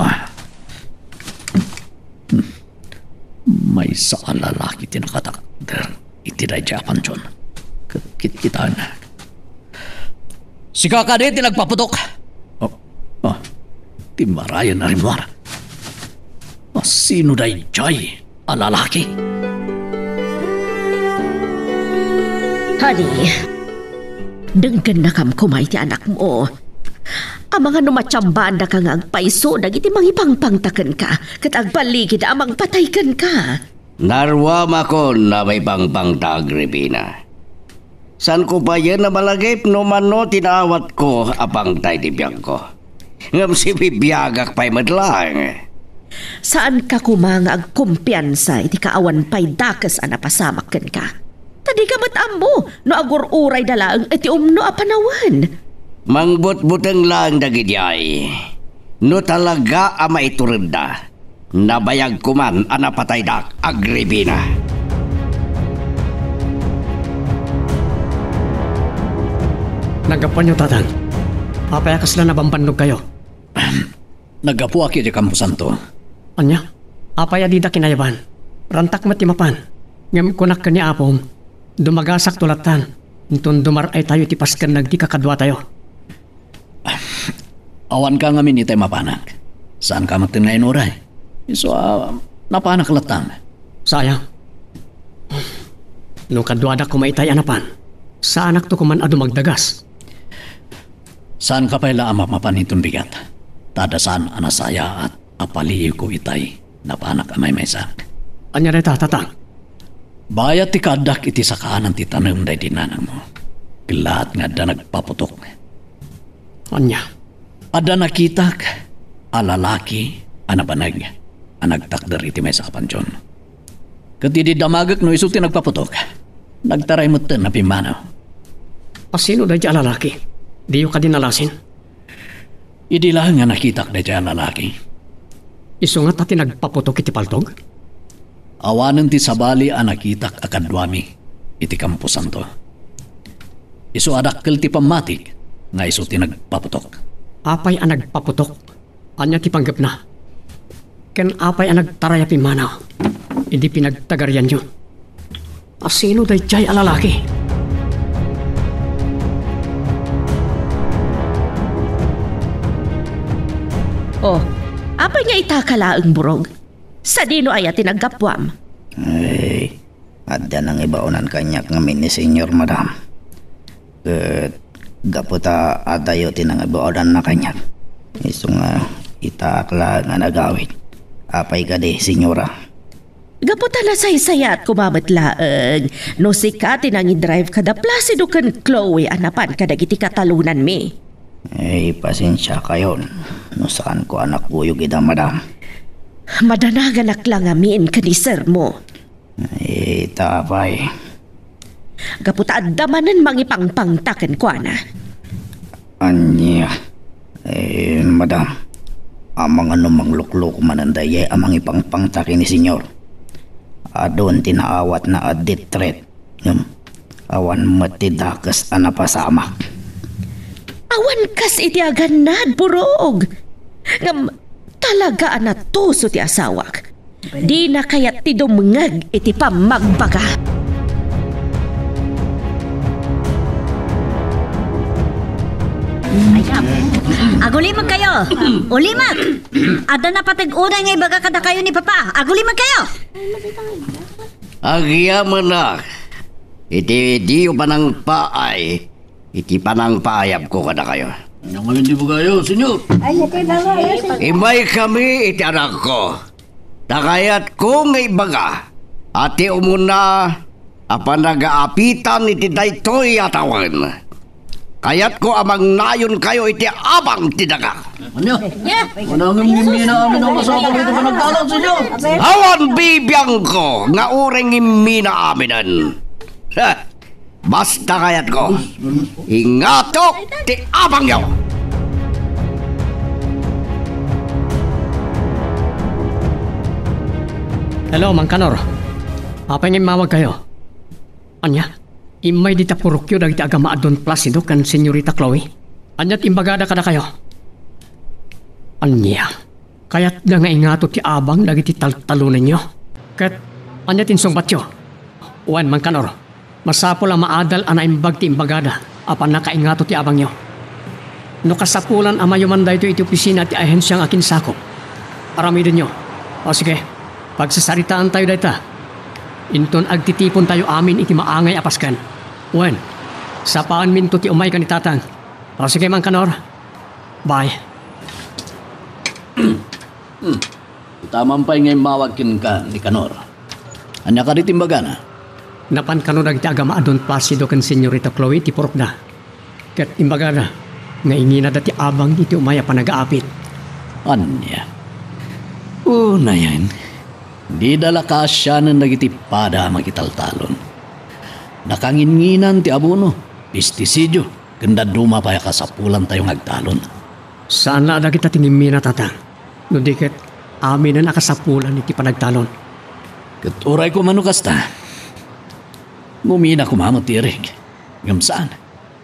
Ah. Hmm. Maysa a lalaki ti nakatakder iti daydiay a pantion. Ket kitkitaen. Sika kadi ti nagpaputok? Oh, ah, ti marayen a rimmuar. A sino daydiay a lalaki? Honey, denggennakam koma iti anakmo. Amangan no matiambaandaka nga agpayso dagiti mangipangpangta kenka ket agballigida a mangpatay kenka. Narwamakon a maipangpangta, Agripina. Saanko payen a malagip no mano ti naawatko a pangta iti biagko. Ngem sibibiagak pay met laeng. Saanka koma nga agkumpiansa iti kaawan pay dakes a napasamak kenka. Ta dika met ammo no agur-urayda laeng iti umno a panawen. Mangbutbuteng laeng dagidiay no talaga a maituredda. Nabayag koman a napataydak, Agripina. Naggapuanyo, Tatang. Apay a kasla nabambannogkayo? Naggapuak idiay kamposanto. Ania? Apay a dida kinayaban? Rantak met ti mapan. Ngem kunak ken ni Apom, dumagasakto lattan, inton dumar-aytayo iti pasken dagiti kakaduatayo. Awanka ngamin itay mapanak. Saanka met nga inuray. Isu a, napanak lattan. Sayang. No kaduadak koma itay a napan, saanakto koman a dumagdagas. Saanka pay la a mamapan inton bigat? Ta adda saan a nasayaat a palihiko itay napanak a maymaysak. Ania dayta, Tatang? Bayat ti kaaddak iti sakaanan ti tanem daydi nanangmo. Kellaat nga adda nagpaputok. Ania? Adda nakitak a lalaki a nabanag a nagtakder iti maysa a pantion. Ket idi damagek no isu ti nagpaputok, nagtaray metten a pimmanaw. A sino daydi a lalaki? Diyo kadi nalasin? Idi laeng nga nakitak daydi a lalaki. Isu ngata ti nagpaputok iti paltog? Awanen ti sabali a nakitak a kaduami iti kamposanto. Isu a dakkel ti pammatik nga isu ti nagpaputok. Apay a nagpaputok? Ania ti panggepna? Ken apay a nagtaray a pimmanaw idi pinagtagarianyo? A sino daydiay a lalaki? Oh, apay nga ita ka laeng, Burog? Sadino aya ti naggapuam? Ay, adda nangibaonan kaniak ngamin ni Senyor, Madam. Ket gapu ta adayo ti nangibaonanna kaniak, isu nga itaak laeng a nagawid. Apay kadi, Senyora? Gapu ta nasaysayaat koma met laeng no sika ti nangidrive kada Placido ken Chloe a napan kadagiti katalonanmi. Ay, pasensiakayon no saanko a nakuyog ida, Madam. Madanaganak la ngamin ken ni Sermo. Ay, ta apay? Gapu ta adda manen mangipangpangta kenkuana. Ania? Eh, Madam, amangan no manglukloko manen daydiay a mangipangpangta ken ni Senyor. Adun ti naawatna a death threat. Ngem, awan met ti dakes a napasamak. Awan kas iti agannad, Burog. Ngem, talaga a natuso ti asawak. Dina kayat ti dumngeg iti pammagbaga. Agulimekkayo! Ulimek! Adda napateg unay nga ibaga kadakayo ni Papa. Agulimekkayo! Agyamanak iti diyo panangpaay iti panangpaayabko kadakayo. Ania ngamin ti ibagayo, Senyor? Ay, iti ibagayo, Senyor. Immaykami iti anakko. Ta kayatko nga ibaga a ti umuna a panagaapitan iti daytoy a tawen. Kayatko a mangnayonkayo iti abang ti daga. Ania? Ania? Manangem ngimmina amin a masapul iti panagtalon, Senyor. Awan bibiangko nga uray ngimmina aminen. Ha! Basta kayatko, ingatok ti abangyo! Hello, Mangkanor. Apay nga immawagkayo? Ania? Immay dita purokyo dagiti agamaaddon Placido ken Senyorita Chloe? Ania ti imbagada kadakayo? Ania? Kayatda nga ingato ti abang dagiti taltalonenyo? Ket ania ti insungbatyo? Wen, Mangkanor, masapul a maadal a naimbag ti imbagada a pannakaingato ti abangyo. No kasapulan a mayuman daytoy iti opisina ti ahensia nga akinsakop, aramidenyo. O sige, pagsasaritaantayo dayta. Inton agtitipontayo amin iti maangay a pasken. Wen, sapaanminto ti umay ken ni Tatang. O sige, Mangkanor. Bye. Hmm. Itaman pay nga immawag kenka, Nicanor. Ania kadi ti imbagana? Napan kano dagiti agamaaddon Placido ken Senyorita Chloe ti purokda. Ket imbagada nga inginada ti abang iti umay a panagaapit. Ania? Unayen, dida la kaasianen dagiti pada a makitaltalon. Nakanginnginan ti abono, pestisidio, ken dadduma pay a kasapulantayo nga agtalon. Saan la a dagita ti ngimmina, Tatang. No di ket, aminen a kasapulan iti panagtalon. Ket uray koma no kasta, ngumina koma met ti irik. Ngem saan,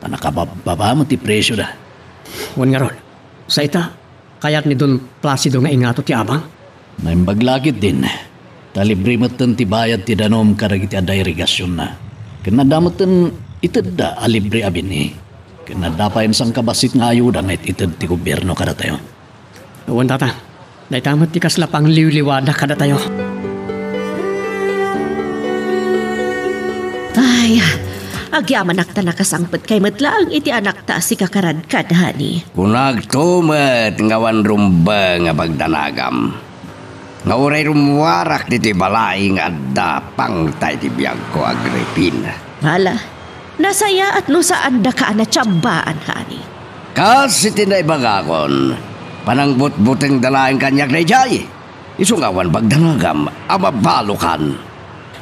ta Nakababbaba met ti presioda. Wen ngarud, sa ita, kayat ni Don Placido nga ingato ti abang? Naimbag la ketdin, ta libre metten ti bayad ti danum kadagiti adda irigasionna. Ken adda metten itedda a libre a binhi. Ken adda pay sangkabassit nga ayuda nga it-ited ti gobierno kadatayo. Wen, tata. Dayta met ti kasla pangliwliwada kadatayo. Ay, agyamanak ta nakasangpet kay met laeng iti anakta a sika karadkad, honey. Kunakto met nga awan rumbeng a pagdanagam. Nga uray rummuarak ditoy balay nga adda pangta iti biagko, Agripina. Hala, nasayaat no saandaka a natiambaan, honey. Kas iti naibagakon, panangbutbutengda laeng kaniak daydiay. Isu nga awan pagdanagam a mabalokan.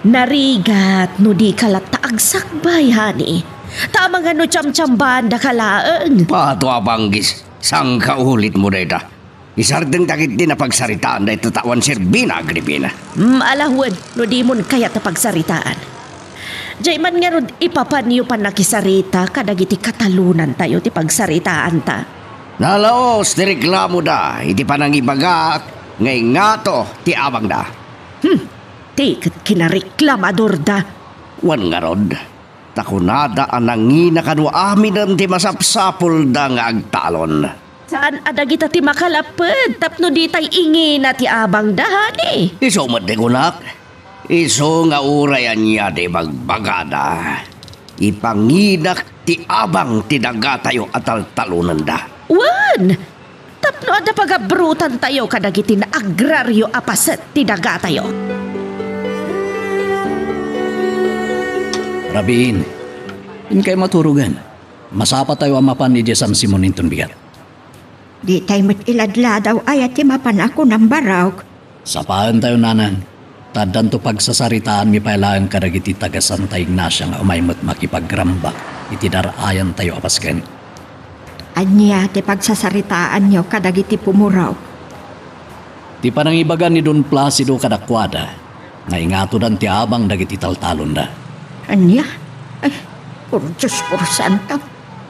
Narigat no dika latta agsakbay, honey. Ta amangan no tiamtiambaandaka laeng. Pato a panggis, sangkaulitmo dayta. Isardengta ketdin a pagsaritaan dayta ta awan serbina, Agripina. Mm, ala wen, no dimon kayat a pagsaritaan. Diay man ngarud ipapanyo pannakisarita kadagiti katalonantayo ti pagsaritaanta. Nalaos ti reklamoda iti panangibagak nga ingato ti abangda. Hmm, ti ket kinareklamadorda. Wen ngarud, ta kunada a nangina kano aminen ti masapsapulda nga agtalon. Saan a dagita ti makalapped tapno ditay ingina ti abangda, honey? Isu met ti kunak. Isu nga uray ania ti ibagbagada, ipanginak ti abang ti dagatayo a taltalonenda. Wen, tapno adda pagabrutantayo kadagiti naagrario a paset ti dagatayo. Rabiin, inkay maturogen. Masapatayo a mapan idiay San Simon inton bigat. Ditay met iladladaw aya ti mapan a kunam, Barok. Sapaentayo, nanang, ta addanto pagsasaritaanmi pay laeng kadagiti taga Santa Ignacia nga umay met makipagrambak iti dar-ayantayo a pasken. Ania ti pagsasaritaanyo kadagiti pumurok? Ti panangibaga ni Don Placido kadakuada nga ingatodan ti abang dagiti taltalonda. Ania? Ay, por Dios, por Santo,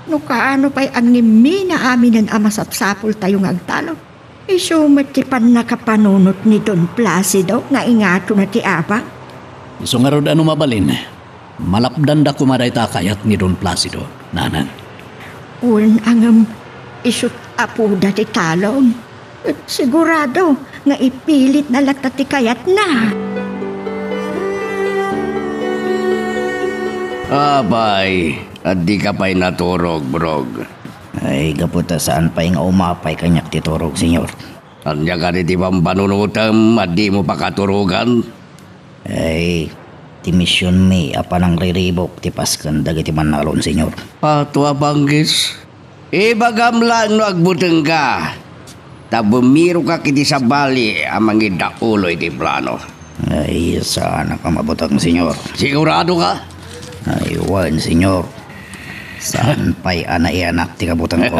no kaano pay agnimmina aminen a masapsapultayo nga agtalon? Isu met ti pannakapanunot ni Don Placido nga ingatona ti abang? Isu ngarud a no mabalin, malapdanda koma dayta a kayat ni Don Placido, nanang. Wen, ngem isut' apoda ti talon. Sigurado nga ipilitna latta ti kayatna. Apay, addika pay naturog, Brog? Ay, gapu ta saan pay nga umapay kaniak ti turog, Señor. Ania kadi ti pampanunotem a dimo pakaturogan? Ay, ti misionmi a panangriribuk ti pasken dagiti mannalon, Señor. Pato a panggis. Ibagam laeng no agbutengka, ta bumirokak iti sabali a mangidaulo iti plano. Ay, saanak a mabuteng, Señor. Sigurado ka? Ay, wen, Señor. Saan pay a naiyanak ti kabutengko?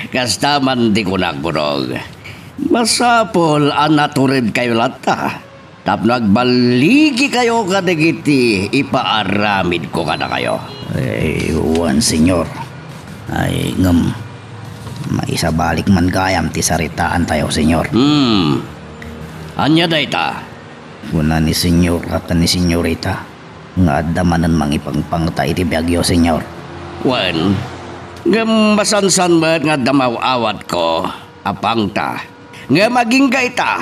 Kasta man ti kunak, Burog. Masapul a naturedkayo latta tapno agballigikayo kadagiti ipaaramidko kadakayo. Ay, wen, Señor. Ay, ngem, maisabalik man gayam ti saritaantayo, Señor. Hmm. Ania dayta? Kuna ni Señor ken ni Señorita nga adda manen mangipangpangta iti biagyo, Señor. Wen, ngem masansan met nga adda maaw-awatko a pangta. Ngem agingga ita.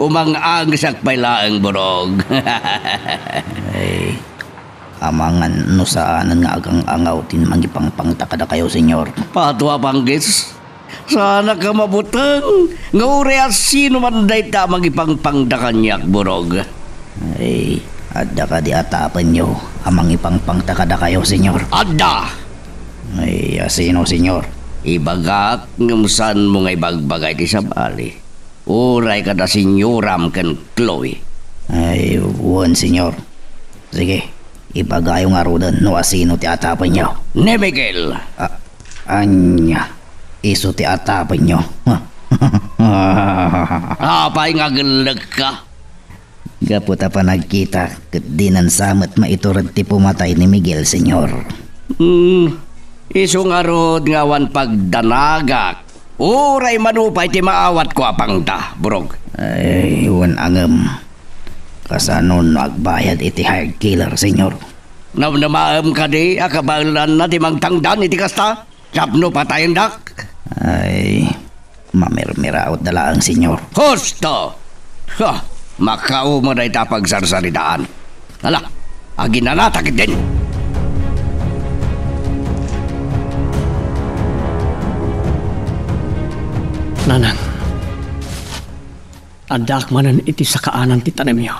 Umang-angesak pay laeng, Burog. Ay, amangan no saanen nga agang-angaw ti mangipangpangta kadakayo, Señor. Pato a panggis. Saanak a mabuteng nga uray a sino man dayta a mangipangpangta kaniak, Burog. Ay, adda kadi atapenyo a mangipangpangta kadakayo, Señor? Adda! Ay, a sino, Señor? Ibagak ngem saanmo nga ibagbaga iti sabali. Uray kada senyoram ken Chloe. Ay, wen, Señor. Sige, ibagayo ngaruden no asino ti atapenyo. Ni Miguel! A-, ania? Isu ti atapenyo? Apay nga agellekka? Gapu ta panagkita, ket dinan sa met maitured ti pumatay ni Miguel, Señor. Hmm, isu ngarud nga awan pagdanagak. Uray manupay ti maawatko a pangta, Burog. Ay, wen angem. Kasano no agbayad iti hired killer, Señor? Namnamaem kadi a kabaelanna ti mangtangdan iti kasta? Tapno patayendak? Ay, mamirmirautda laeng, Señor. Husto! Ha! Makauma dayta a pagsarsaritaan. Ala, aginanata ketdin! Nanang, addaak manen iti sakaanan ti tanemyo.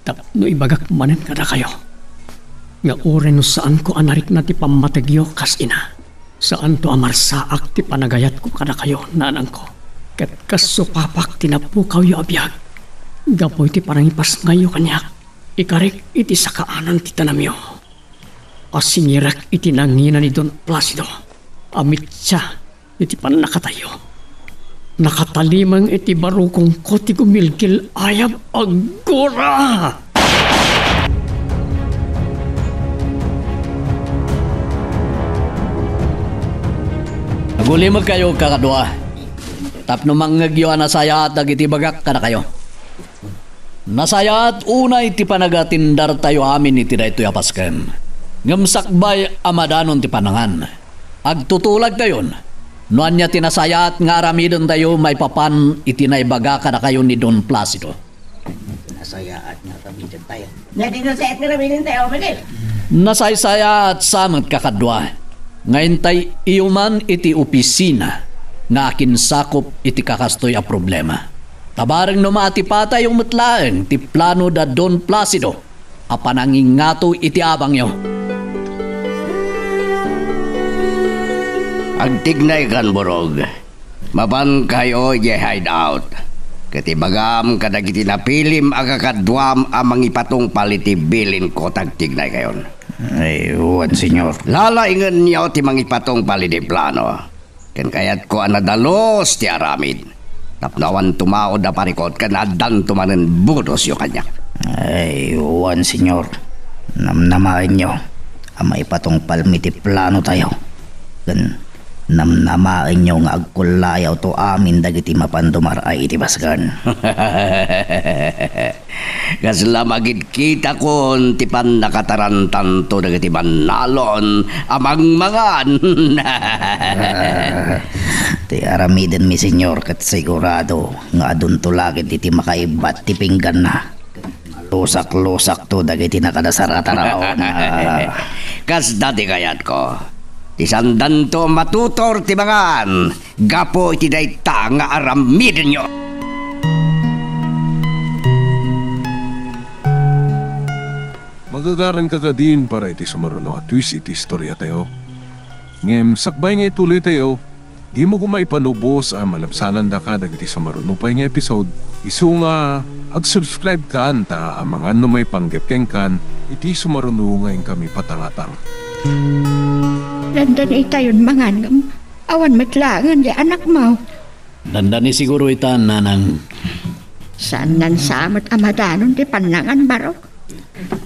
Tapno ibagak manen kadakayo nga uray no saanko a narikna ti pammategyo kas ina, saanto a marsaak ti panagayatko kadakayo, nanangko. Ket kas supapak ti napukawyo a biag gapu iti panangipasngayyo kaniak, ikarik iti sakaanan ti tanemyo a singirek iti nangina ni Don Placido a mitsa iti pannakatayyo. Nakatalimeng iti barukongko ti gumilgil-ayab a gura! Agulimegkayo, kakadua, tapno mangngegyo a nasayaat dagiti ibagak kadakayo. Nasayaat unay ti panagatindartayo amin iti daytoy a paskem. Ngem sakbay a madanon ti pannangan, agtutulagtayon no ania ti nasayaat nga aramidentayo maipapan iti naibaga kadakayo ni Don Placido. Nasayaat nga aramidentayo. Ania ti nasayaat nga aramidentayo, Miguel? Nasaysayaat sa met, kakadua, nga intay-iyo man iti opisina nga akinsakup iti kakastoy a problema. Ta bareng no maatipatayo met laeng ti plano da Don Placido a panangingato iti abangyo. Agtignaykan, Burog. Mapankayo idiay hideout. Ket ibagam kadagiti napilim a kakaduam a mangipatungpal iti bilinko ta agtignaykayon. Ay, wen, Señor. Lalaingenyo ti mangipatungpal iti plano. Ken kayatko a nadalus ti aramid. Tapno awan tumaud a parikut ken addanto manen budosyo kaniak. Ay, wen, Señor. Namnamaenyo a maipatungpalmi ti planotayo. Ken namnamaenyo nga agkullayawto amin dagiti mapan dumar-ay iti basken. Kasla magidkitakon ti pannakatarantanto dagiti bannalon a mangmangan. Ah, ti aramidenmi, Señor, ket sigurado nga adunto la ketdi ti makaibbat ti pingganna. Lusak-lusakto dagiti nakadasar a taraon. Ah. Kasda ti kayatko. Ti saandanto matutor ti mangan gapu iti dayta nga aramidenyo. Magagaranka kadin para iti sumaruno a twist iti istoriatayo. Ngem sakbay nga ituloytayo, dimo koma ipalubos a malabsanandaka dagiti sumaruno pay nga episode, isu nga ag-subscribe kan ta amangan no maipanggep kenkan iti sumaruno nga inkami patangatang. Dandani itayon mangan ngem awan met laengen ti anakmo. Dandani siguro ita, nanang. Saannan sa met a madanon ti pannangan, Barok.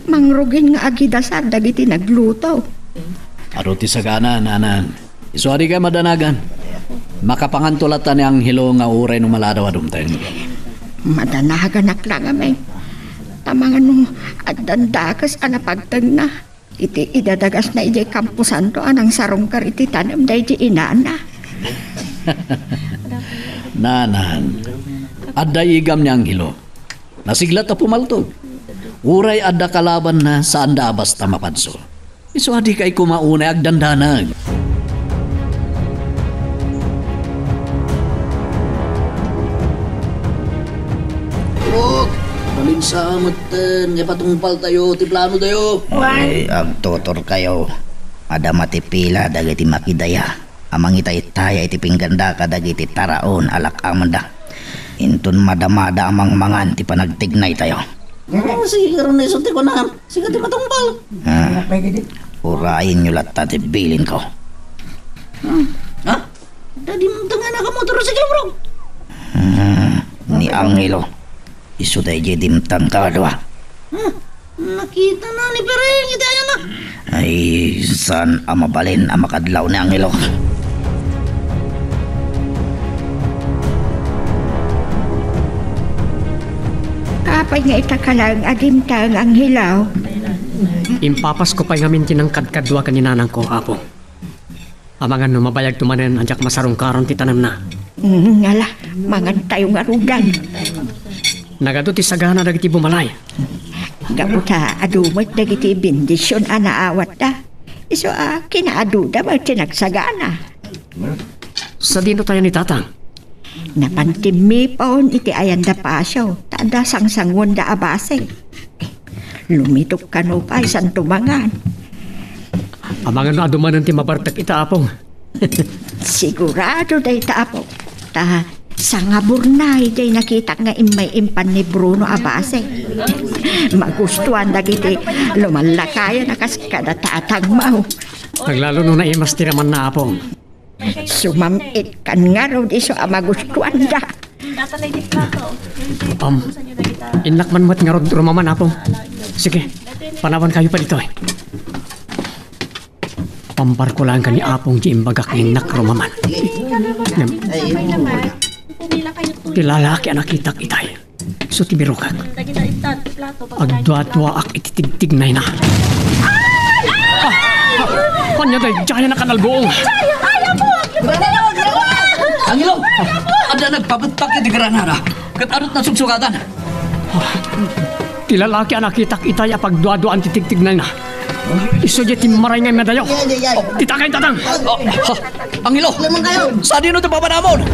Mangrugin nga agidasar dagiti nagluto. Adu ti sagana, nanang. Isu a dika madanagan. Makapanganto latta ni Angelo nga uray no maladaw a dumteng. Madanaganak la ngamin. Ta mangan no addan dakes a napagtengna iti idadagasna idiay kamposanto a nangsarungkar iti tanem daydi inana. Nanang, adda igam ni Angelo. Nasiglat a pumaltog. Uray adda kalabanna, saanda a basta mapadso. Isu a dikay koma unay agdandanag. Rok, malinsa metten nga ipatungpaltayo ti planotayo. Ay, agtutorkayo. Adda matipila dagiti makidaya a mangitaytaya iti pingganda kadagiti taraon a lak-amenda. Inton madamada a mangmangan ti panagtignaytayo. Oh, sige, karon isu ti kunam. Sika ti matungpal. Ah, urayenyo latta ti bilinko. Hmm. Ha? Dadi mo tanga nakamotorsiklo, bro? Hmm, ni Angelo. Isu daydiay dimtangko a dua. Hmm, nakitana ni Piring iti ayanna. Ay, saan a mabalin a makadlaw ni Angelo? Apay nga ita ka laeng a dimtang, Angelo? Impapasko pay ngamin ti nangkadkadua ken ni nanangko, Apo. Amangan no mabayagto manen a diak masarungkaron ti tanemna. Mm, ala, mangantayo ngaruden. Nagadu ti sagana dagiti bumalay. Gapu ta adu met dagiti bendision a naawatda. Isu a kinaaduda met ti nagsagana. Sadino tayo ni Tatang? Napan timmipon iti ayanda pasio, ta adda sangsanguenda a basi. Lumitok kano pay, saan tumangan. Amangan no adu manen ti mabartek ita, Apong. Sigurado dayta, Apo. Ta sangaburnay diay nakitak nga immay impan ni Bruno a basi. Magustuan dagiti lumallakayan a kas kada tatangmo. Aglalo no naimas ti ramanna, Apong. Sumam-it kan ngarud isu a magustuanda. Am, innak man met ngarud rumaman, Apo. Sige, panawan kayo pa ditoy. Pambarko laeng ken ni Apong ti imbagak nga innak rumaman. Ngem, ti lalaki a nakitak itay. Isu ti birokak. Agduaduaak iti tigtignayna. Ah! Ah! Ania daydiay a nakanalbuong? Angelo! Adda nagpabettak iti granada. Ket adut nasugsugatan. Ah, ti lalaki a nakitak itay a pagduaduaan ti tigtignayna. Isu diay timmaray nga immadayo. Ditakay, Tatang! Oh, ha, Angelo! Sadino ti papanamon?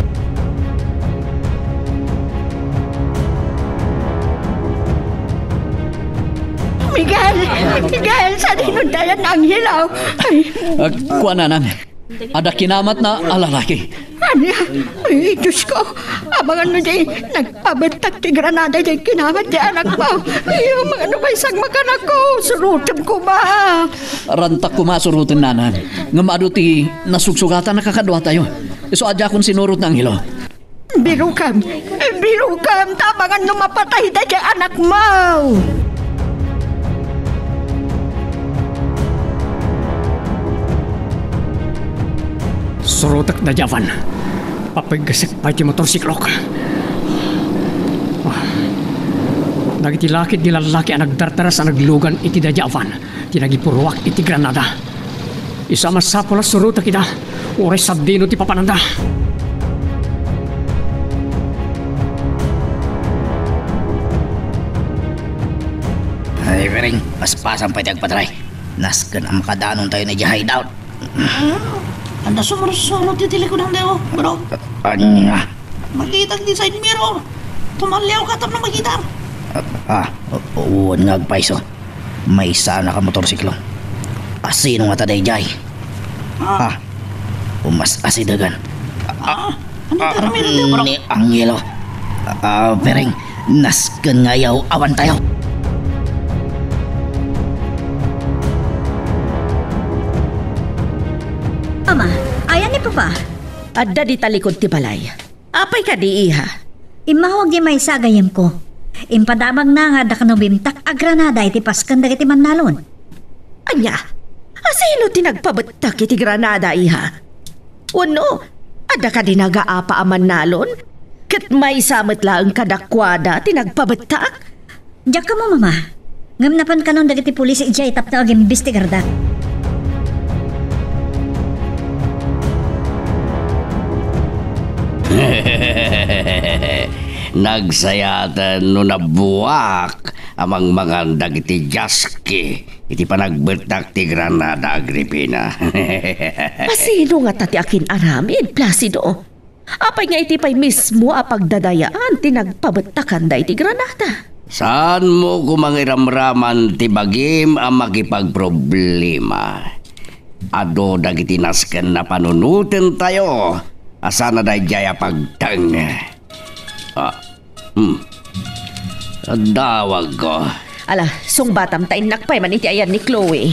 Miguel! Miguel! Sadino dayan, Angelo? Ay. Ah, kuan, nanang. Adda kinamatna a lalaki. Ania? Ay, Diosko! Amangan no diay nagpabettak ti granada diay kinamat ti anakmo. Ay, amangan no maysa nga makanakko. Surotem koma. Rantak koma a suroten, nanang. Ngem adu ti nasugsugatan a kakaduatayo. Isu a diakon sinurot ni Angelo. Birukam! Birukam! Ta amangan no mapatay daydiay anakmo! Surotek daydiay a van. Papiggesek pay ti motorsiklok. Ah. Dagiti laked ti lallaki a nagdardaras a naglugan iti daydiay a van ti nagipuruak iti granada. Isu a masapul a surotek ida, uray sadino ti papananda. Ay, Piring, paspasan pay ti agpatray. Nasken a makadanon tayo na diay hideout. Ah, adda sumursurot iti likudanda, bro. Ania? Makitak ti side mirror. Tumalliawka tapno makitak. Ah, ah, wen nga agpayso. Maysa a nakamotorsiklo. Asino ngata daydiay? Ah. Ah, umas-asidegen. Ah, ano ka kami ni Angelo? Ah, Piring, nasken nga ayaw awan tayo. Ama, ayan ni Papa. Adda dita likod ti balay. Apay kadi, iha? Immawag diay maysa a gayyemko. Impadamagna nga adda kano bimtak a granada iti pasken dagiti mannalon. Ania? Asino ti nagpabettak iti granada, iha? Wenno, adda kadi nagaapa a mannalon? Ket maysa met laeng kadakuada ti nagpabettak? Diak ammo, Mama. Ngem napan kanon dagiti pulis idiay tapno agimbestigarda. Nagsayaten no nabuak a mangmangan dagiti jaski iti panagbettak ti granada, Agripina. Asino ngata ti akin-aramid, Placido? Apay nga iti pay mismo a pagdadayaan ti nagpabettakan daytoy granada? Saanmo koma nga iramraman ti bagim a makipagproblema. Adu dagiti nasken a panunotentayo a sana daydiay a pagteng. Ah, hmm. Dawagko. Ala, sungbatam ta innak pay man iti ayan ni Chloe.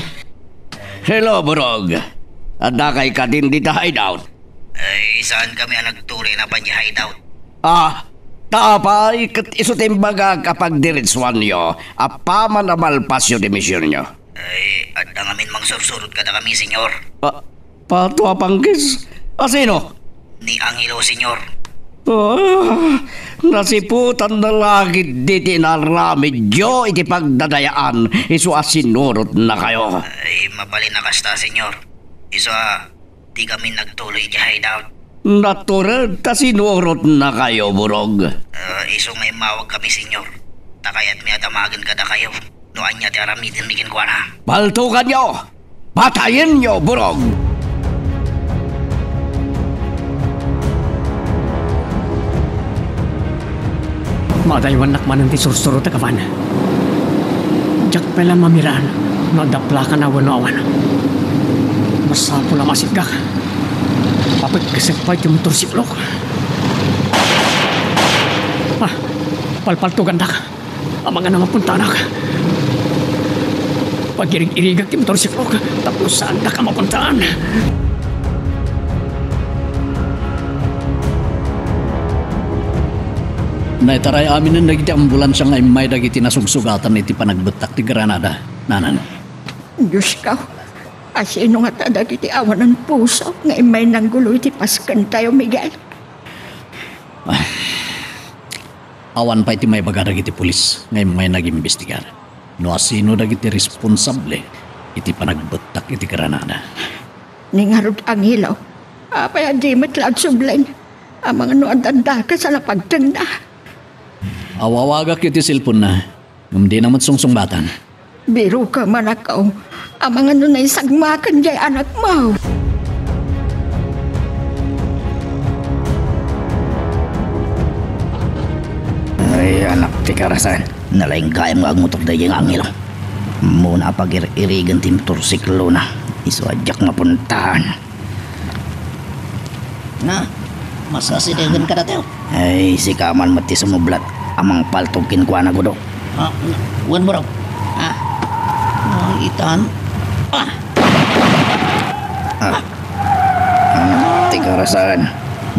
Hello, Burog. Addakay kadin dita hideout? Ay, saan kami a nagtuloy na pay hideout? Ah, Ta apay, ket isu ti imbagak a pagdiretsuanyo, apaman a malpasyo ti misionyo. Ay, adda ngamin mangsursurot kadakami, Señor. Pa-, pato a panggis? A sino? Ni Angelo, Señor. Ah, nasiputan na la ketdi ti inaramidyo iti pagdadayaan, isu a sinurotnakayo. Ay, mabalin a kasta, Señor. Isu a, di kami nagtuloy iti hideout. Natured ta sinurotnakayo, Burog. Ah, isu nga immawag kami, Señor. Ta kayatmi a damagen kadakayo no ania ti aramidenmi kenkuana. Paltukanyo! Patayenyo, Burog! Madaywannak manen ti sursurot a kaban. Diak pay la mamiraan no adda plakana wenno awan. Masapul a masitgak. Papagkesek pay ti motorsiklok. Ah, palpaltugandak. Amangan a mapuntaanak. Pagirig-irigak ti motorsiklok tapno saandak a mapuntaan. Naitaray aminen dagiti ambulansia nga immay dagiti nasugsugatan iti panagbettak ti granada, nanan. Diosko, asino ngata dagiti awanan puso nga immay nanggulo iti paskentayo, Miguel? Ah. Awan pay ti maibaga dagiti pulis nga immay nagimbestigar no asino dagiti responsable iti panagbettak iti granada. Ni ngarud, Angelo, apay a di met la agsublen? Amangan no adda dakes a napagtengna. Awawagak iti cellphone-na, ngem dina met sungsungbatan. Birokem, anakko. Amangan no naisagmaken diay anakmo. Ay, anak ti karasan. Nalaing gayam nga agmotor daydiay nga Angelo. Ammona a pagir-irigen ti motorsiklona. Isu a diak mapuntaan. Na, masasidegan kadatayo. Ay, sika man met ti sumublat a mangpaltog kenkuana, Gudo. Ah, wen, Burog. Ah, ah, itan. Ah! Ah. Anak ti karasan.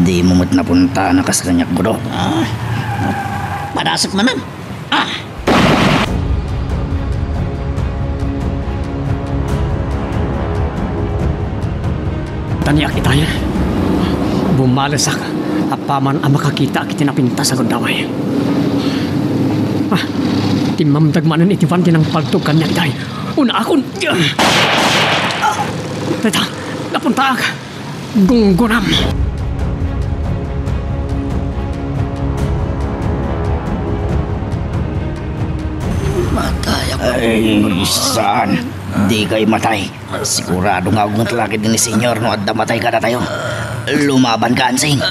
Dimo met napuntaan a kas kaniak, Gudo. Ah, padasek manen. Ah! Taniak itay. Bumalesak apaman a makakitaak iti napintas a gundaway. Ah, timmamdag manen iti van ti nangpaltog kaniak itay. Unaakon. Ah! Dayta, napuntaak. Gunggonam. Matay ako. Ay, saan? Di kay matay. Sigurado nga agmut lakid ni Senyor no adda matay kadatayo. Lumaban ka, Ansing.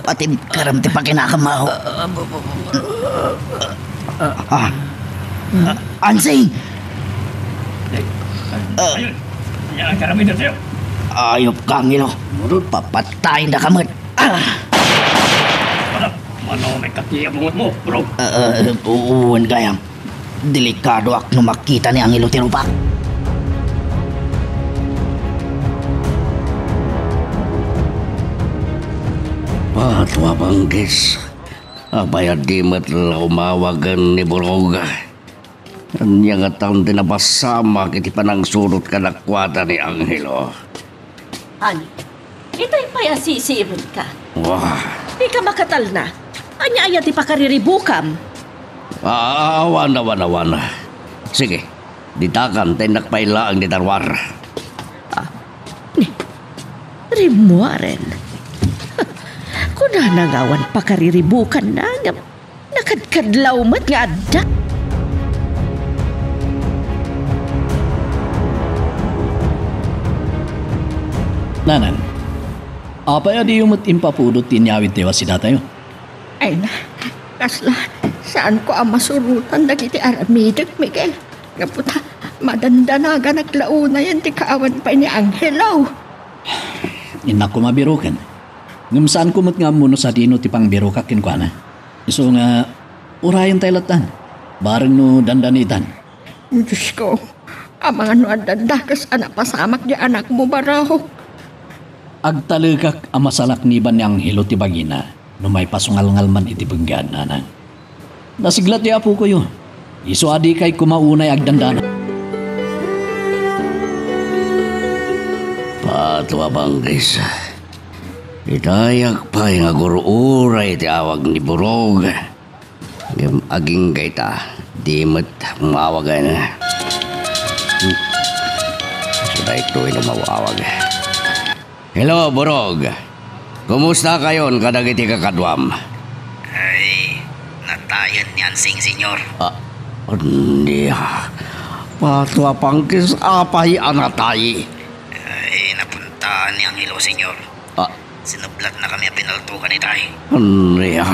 Pati karam ti pakinakam, aho. Ah. Ansing! Ah. Ayun. Yan ang karamid sa'yo. Ayop ka, Angelo. Papatayin na ka met. Ah! Wala. Mano may kakiya bungot mo, bro? Ah, ah, uwan gayam. Delikadoak no makita ni Angelo ti rupak. Patua, Banggis. Apay a di met la umawagen ni Burog? Ania ngatan ti napasamak iti panangsurot kadakuada ni Angelo? Ani, itay pay a sisiimenka? Wah. Dika makatalna. Ania aya ti pakariribukam? Ah, awan, awan, awan. Sige, ditakan ta innak pay laeng ti daruar. Ah, ni, rimmuaren. Kunana nga awan pakariribukanna, ngem nakadkadlaw met nga adda. Nanan, apay a diyo met impapudot ti inyawidtayo a sidatayo? Ay na, kasla, saanko a masurotan dagiti aramidek, Miguel. Gapu ta, madandanaganak la unayen ti kaawan pay ni Angelo. Innak koma biroken. Ngem saanko met nga ammo no sadino ti pangbirokak kenkuana. Isu nga, urayentayo lattan. Bareng no dandanitan. Diosko, amangan no adda dakes a napasamak ti anakmo, barok. Agtalekak a masalakniban ni Angelo ti bagina. no maipasungalngal man iti penggean, nanang. Nasiglat ti apokoyo. Isu a dikay koma unay agdandana. Pato a Pangkis. Itayak pay nga gur-uray ti awag ni Burog. Ngem agingga ita, di met mawagan. So daytoy no mawawag. Hello, Burog. Kumusta kayon kadagiti kakaduam? Ay, natayen ni Ansing, Senyor. Ah, ania? Pato a Pangkis, apay a natay? Ay, napuntaan ni Angelo, Senyor. Ah. Sinublatnakami a pinaltogan itay. Ania?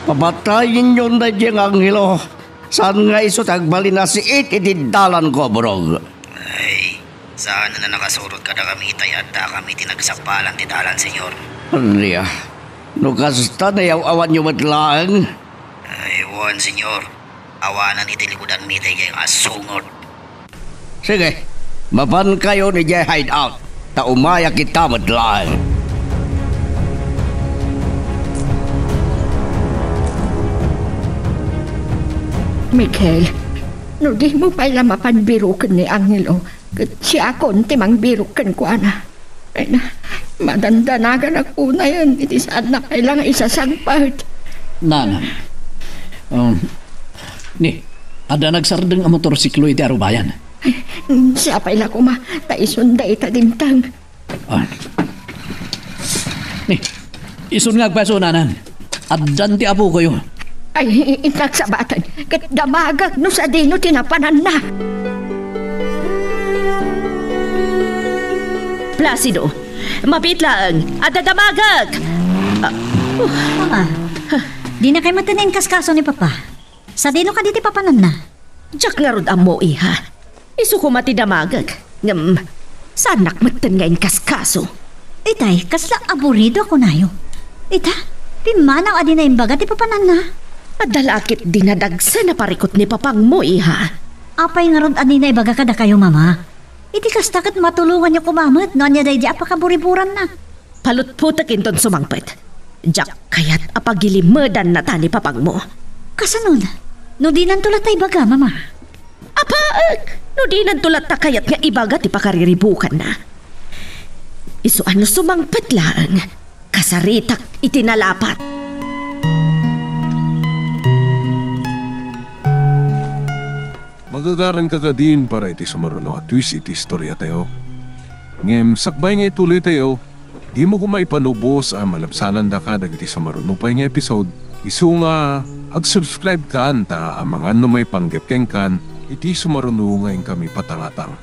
Papatayenyon daydiay nga anghelo. Saan nga isu ti agbalin a siit iti dalanko, Burog? Ay, saan a nakasurot kadakami itay addakami iti nagsappalan ti dalan, Senyor. Ania? No kasta, nayaw-awanyo met laeng? Ay, wen, Senyor. Awanen iti likudanmi daydiay nga asungot. Sige, mapankayon idiay hideout, ta umayak ita met laeng. Miguel, no dimo pay la mapan biroken ni Angelo, ket siakon ti mangbirok kenkuana. Ay na, madandanaganak unayen iti saanna pay la nga isasangpet. Nanang, um, ni, adda nagsardeng a motorsiklo iti arubayan. Ay, siapay la koma, ta isun dayta dimteng. Ah. Ni, isun nga agpaso, nanang. Addan ti apokoyo. Ay, innak sabaten, ket damagek no sadino ti napananna. Placido, mabiit laeng, adda damagek! Ah, Mama, dinakay met inkaskaso ni Papa. Sadino kadi ti papananna? Diak ngarud ammo, iha. Isu koma ti damagek. Ngem, saannak metten nga inkaskaso. Itay, kasla aburido a kunayo. Ita, pimmanaw a di naimbaga ti papananna. Adda la ket dinadagsen a parikut ni papangmo, iha. Apay ngarud a di naibaga kadakayo, Mama? Iti kasta ket matulonganyo koma met no ania daydi a pakaburiburanna. Palutpotek inton sumangpet. Diak kayat a pagilimedanna ta ni papangmo. Kasanon? No dinanto latta ibaga, Mama? Apaek! No dinanto latta kayat nga ibaga ti pakariribukanna. Isu a no sumangpet laeng, kasaritak iti nalapat. Magagaranka kadin para iti sumaruno a twist iti istoriatayo. Ngem sakbay nga ituloytayo, dimo koma ipanubos a malabsanandaka dagiti sumaruno pay nga episode. Isu nga ag-subscribe kan ta amangan no maipanggep kenkan iti sumaruno nga inkami patangatang.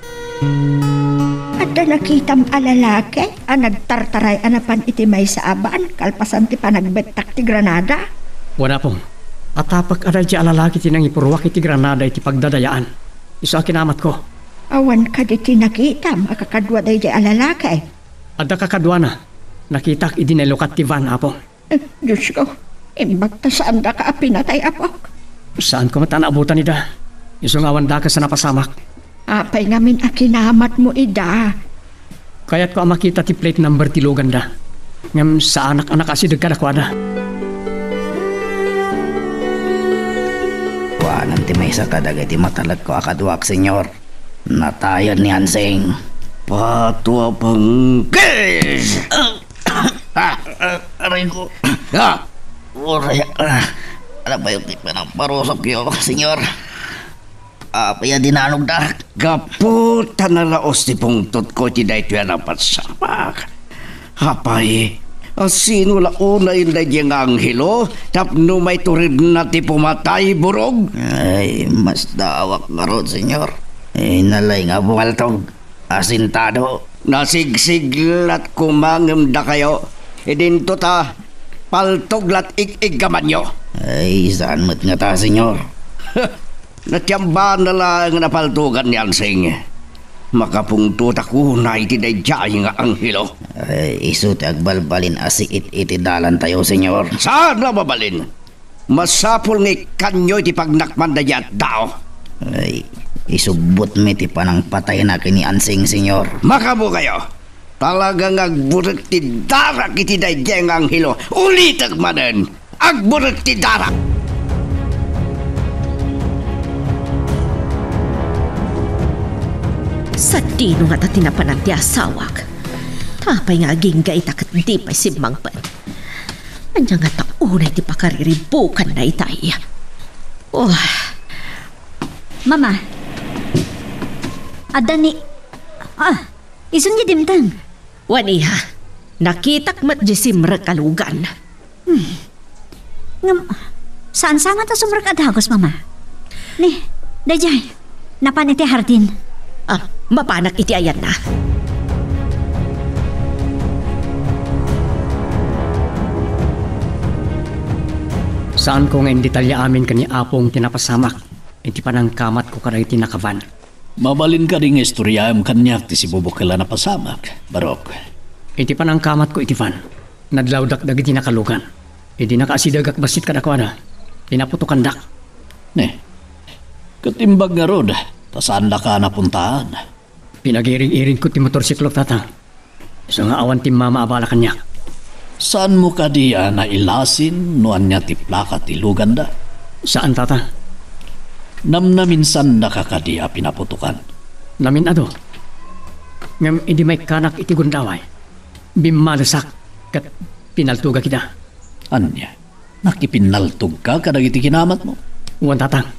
Adda nakitam a lalaki a nagtartaray a napan iti maysa a van kalpasan ti panagbettak ti granada? Wen, Apo. Atapek a daydiay a lalaki ti nangipurruak iti granada iti pagdadayaan. Isu a kinamatko. Awan kadi ti nakitam a kakadua daydiay a lalaki? Adda kakaduana. Nakitak idi nailukat ti van, Apo. Eh, Diosko, imbag ta saandaka a pinatay, apok. Saanko met a naabutan ida. Isu nga awan dakes a napasamak. Apay ngamin a kinamatmo ida? Kayatko a makita ti plate number ti luganda. Ngem saanak a nakaasideg kadakuada. Kuanen ti maysa kadagiti matalekko a kaduak, Senyor. Natayen ni Hansing. Patua Pangkis! Ah, ah, aray ko. Ah! Uray, ah, ano ba yung panagparusok yun, senyor? Apay a dinanogda? Gapu ta nalaos ti pungtotko iti daytoy a napasabak. Apay, a sino la unay daydiay nga anghelo tapno maituridna ti pumatay, Burog? Ay, mas dawak ngarud, senyor. Inalay nga bumaltog. Asintado. Nasigsiglat koma ngem dakayo. Idinto ta paltog lat ig-iggamanyo. Ay, saan met ngata, senyor? Natiambana laeng a napaltogan ni Ansing. Makapungtotak unay ti daydiay nga anghelo. Ay, isu ti agbalbalin a siit iti dalantayo, senyor. Saan a mabalin? Masapul nga ikkanyo iti pagnakman daydiay a tao. Ay, isubbotmi ti panangpatayna ken ni Ansing, senyor. Makabukayo! Talaga nga agburet ti darak iti daydiay nga anghelo. Ulitek manen, agburet ti darak. Sadino ngata ti napanan ti asawak? Apay nga agingga ita ket di pay simmangpet? Ania ngata unay ti pakariribukanna itay? Oh. Mama, adda ni, ah, isun nga dimteng. Wen, iha, nakitak met di simrek a lugan. Hmm. Ngem, saan sa nga ta sumrek a dagus, Mama? Ni, daydiay, napan iti hardin. Ah, mapanak iti ayanna. Saanko nga indetalya amin ken ni Apong ti napasamak iti panangkamatko kadagiti nakaban. Mabalin kadi nga istoriaem kaniak ti sibubukel a napasamak, Barok? Iti panangkamatko iti van, nadlawdak dagiti nakalugan. Idi nakaasidegak bassit kadakuada, pinaputokandak. Ne, ket imbag ngarud, ta saandaka a napuntaan? Pinagiring-iringko ti motorsiklo, Tatang. Isu nga awan ti mama a bala kaniak. Saanmo kadi a nailasin no ania ti plaka ti luganda? Saan, Tata. Namnaminsannaka kadi a pinaputokan? Namin-ado. Ngem idi maikkanak iti gundaway, bimmalesak ket pinaltogak ida. Ania? Nakipinnaltogka kadagiti kinamatmo? Wen, Tatang.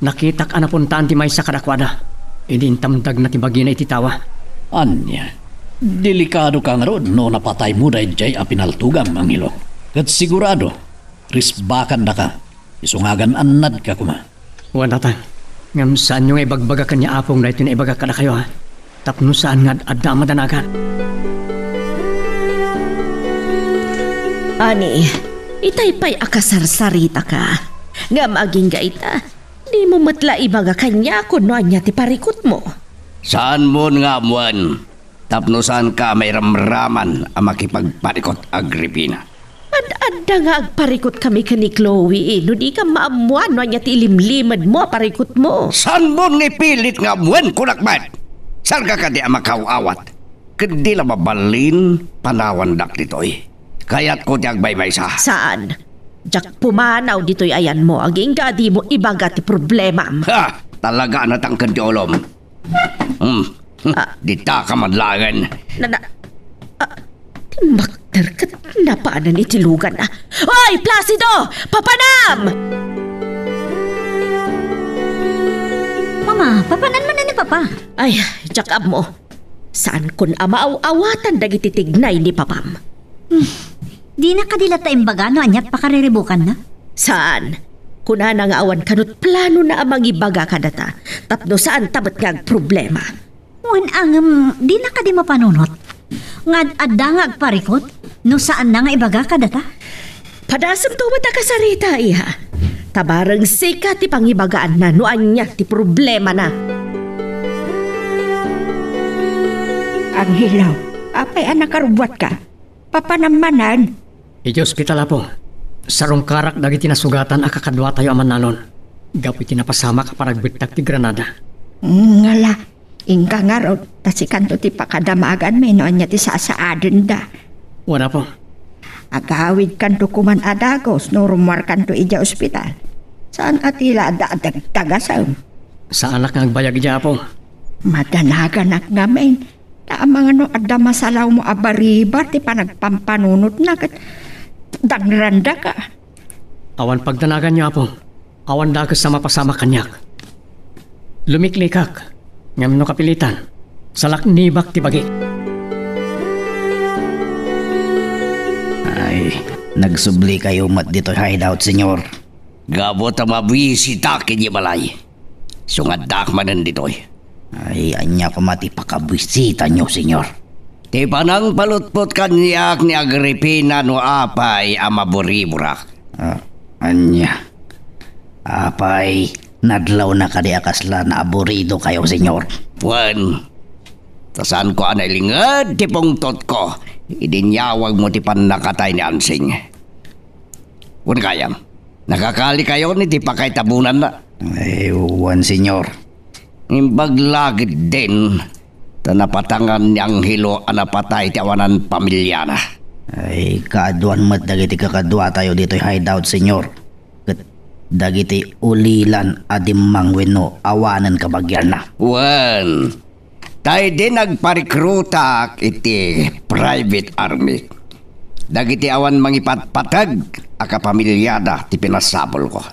Nakitak a napuntaan ti maysa kadakuada idi intamdagna ti bagina iti tawa. Ania? Delikadoka ngarud no napataymo daydiay a pinaltogam, Angelo. Ket sigurado, risbakandaka. Isu nga agan-annadka koma. Wen, Tatang. Ngem saanyo nga ibagbaga ken ni Apong daytoy nga ibagak kadakayo, ha? Tapno saan nga ad-adda a madanagan. Ani, itay pay a kasarsaritaka. Ngem agingga ita, dimo met la ibaga kaniak no ania ti parikutmo. Saanmon nga ammoen, tapno saanka a mairamraman a makipagparikut, Agripina. Ad-adda nga agparikutkami ken ni Chloe, no dika maammoan no ania ti ilimlimedmo a parikutmo. Saanmon nga ipilit nga ammoen, kunak met? Saan ka kadi a makaw-awat? Ket di la mabalin, panawandak ditoy. Kayatko ti agmaymaysa. Saan? Diak pumanaw ditoy ayanmo, agingga a dimo ibaga ti problemam. Ha! Talaga a natangken ti ulom. Hmm. Ah. Ditaka man laengen. Na, na, ah, ti makter ket napanan iti lugan, ah. Oy, Placido! Papanam! Mama, papanan man ni Papa. Ay, diak ammo. Saankon a maaw-awatan dagiti tignay ni Papam. Hmm. Dina kadi latta imbaga no aniat pakariribukanna? Saan? Kunana nga awan kanut planona a mangibaga kadata, tapno saanta met nga agproblema. Wen, ngem dina kadi mapanunot nga ad-adda nga agparikut no saanna nga ibaga kadata? Padasemto met a kasarita, iha. Ta bareng sika ti pangibagaanna no ania ti problemana. Angelo, apay a nakarubbuatka? Papanam manen? Iti ospital, Apo. Sarungkarak dagiti nasugatan a kakaduatayo a mannalon gapu iti napasamak a panagbettak ti granada. Ngala, inka ngarud, ta sikanto ti pakadamaganmi no ania ti sasaadenda. Wen, Apo. Agawidkanto koman a dagus no rummuarkanto idiay ospital. Saan a ti la adda a dagdagasem. Saanak nga agbayag idiay, Apo. Madanaganak ngamin. Ta amangan no adda masalawmo a baribar ti panagpampanunotna ket dangrandaka. Awan pagdanaganyo, Apo. Awan dakes a mapasamak kaniak. Lumiklikak, ngem no kapilitan, salaknibak ti bagik. Ay, nagsubli kayo met ditoy hideout, Senyor. Gapu ta mabisita ken ibalay. Sungaddak manen ditoy. Ay, ania koma ti pakabuisitanyo, Senyor? Ti panangpalutpot kaniak ni Agripina no apay a maburiburak. Ah, ania? Apay, nadlawna kadi a kasla naaburido kayo, Senyor? Wen, ta saanko a nailinged ti pungtotko idi inyawagmo ti pannakatay ni Ansing. Wen gayam, nakakali kayon iti pakaitabonanna? Ay, wen, Senyor. Imbag la ketdin, ta napatangan ni Angelo a napatay ti awanan pamiliana. Ay, kaaduan met dagiti kakaduatayo ditoy hideout, Senyor. Ket dagiti ulilan a dimmang wenno awanen kabagianna. Wen, ta idi nagparekrutak iti private army, dagiti awan mangipatpateg a kapamiliada ti pinasapulko.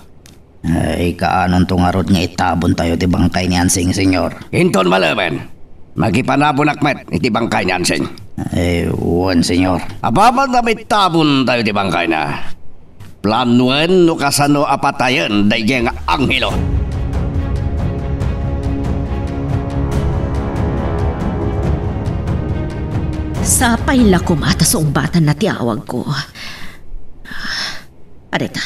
Ay, kaanonto ngarud nga itabontayo ti bangkay ni Ansing, Senyor? Inton malemen, makipanabonak met iti bangkay ni Ansing. Ay, wen, Senyor. Apaman a maitabontayo ti bangkayna, planoen no kasano a patayen daydiay nga Angelo. Sapay la koma ta sungbatanna ti awagko. Adita,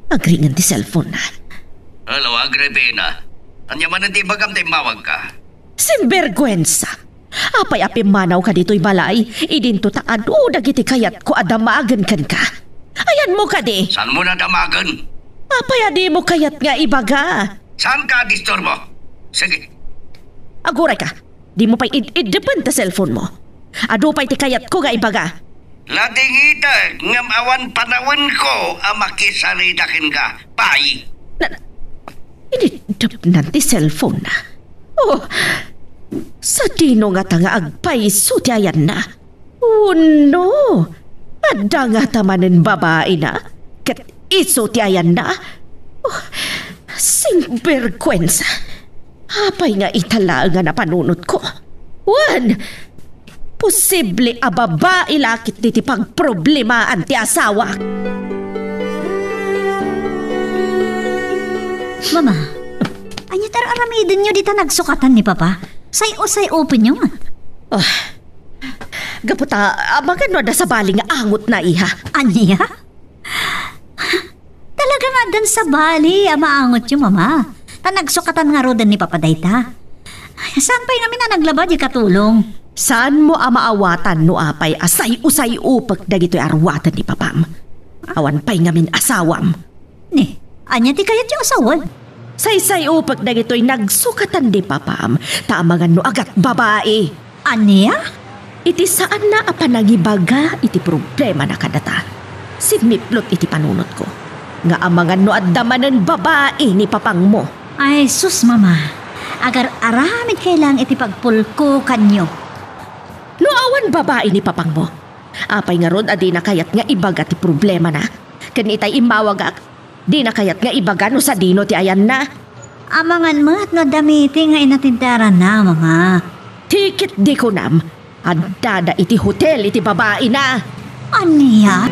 agringen ti cellphone-na. Hello, Agripina. Ania manen ti ibagam ta immawagka? Sinberguensa! Apay a pimmanawka ditoy balay, idinto ta adu dagiti kayatko a damagen kenka? Ayanmo kadi? Saanmo a damagen? Apay a dimo kayat nga ibaga? Saanka a disturbo? Sige. Agurayka, dimo pay id-iddepen ta cellphone-mo. Adu pay ti kayatko nga ibaga. Nadingitek ngem awan panawenko a makisarita kenka. Pay! Na, iniddepnan ti cellphone-na. Oh, sadino ngata nga agpayso ti ayanna? Wenno, adda ngata manen babaina ket isu ti ayanna? Oh, sinberguensa! Apay nga ita laeng a napanunotko? Wen, posible a babai la ketdi ti pagproblemaan ti asawak. Mama, ania ti ar-aramidenyo dita nagsukatan ni Papa? Say-usay-openyo nga. Ah, gapu ta, amangan no adda sabali nga angotna, iha. Ania? Talaga nga addan sabali a maangotyo, Mama. Ta nagsukatan ngaruden ni Papa dayta. Saan pay ngamin a naglaba diay katulong? Saanmo a maawatan no apay a say-usay-opek dagitoy aruaten ni Papam? Awan pay ngamin asawam. Ni, ania ti kayatyo a sawen? Say-say-opek dagitoy nagsukatan ni Papam, ta amangan no agatbabai. Ania? Iti saanna a panangibaga iti problemana kadata, simmiplot iti panunotko nga amangan no adda manen babai ni papangmo. Ay, sus, Mama. Agar-aramidkay laeng iti pagpulkokanyo. No awan babai ni papangmo, apay ngarud a dina kayat nga ibaga ti problemana? Ken itay immawagak, dina kayat nga ibaga no sadino ti ayanna. Amangan met no adda meeting nga inattenderanna, Mama. Ti ket di kunam, addada iti hotel iti babaina. Ania?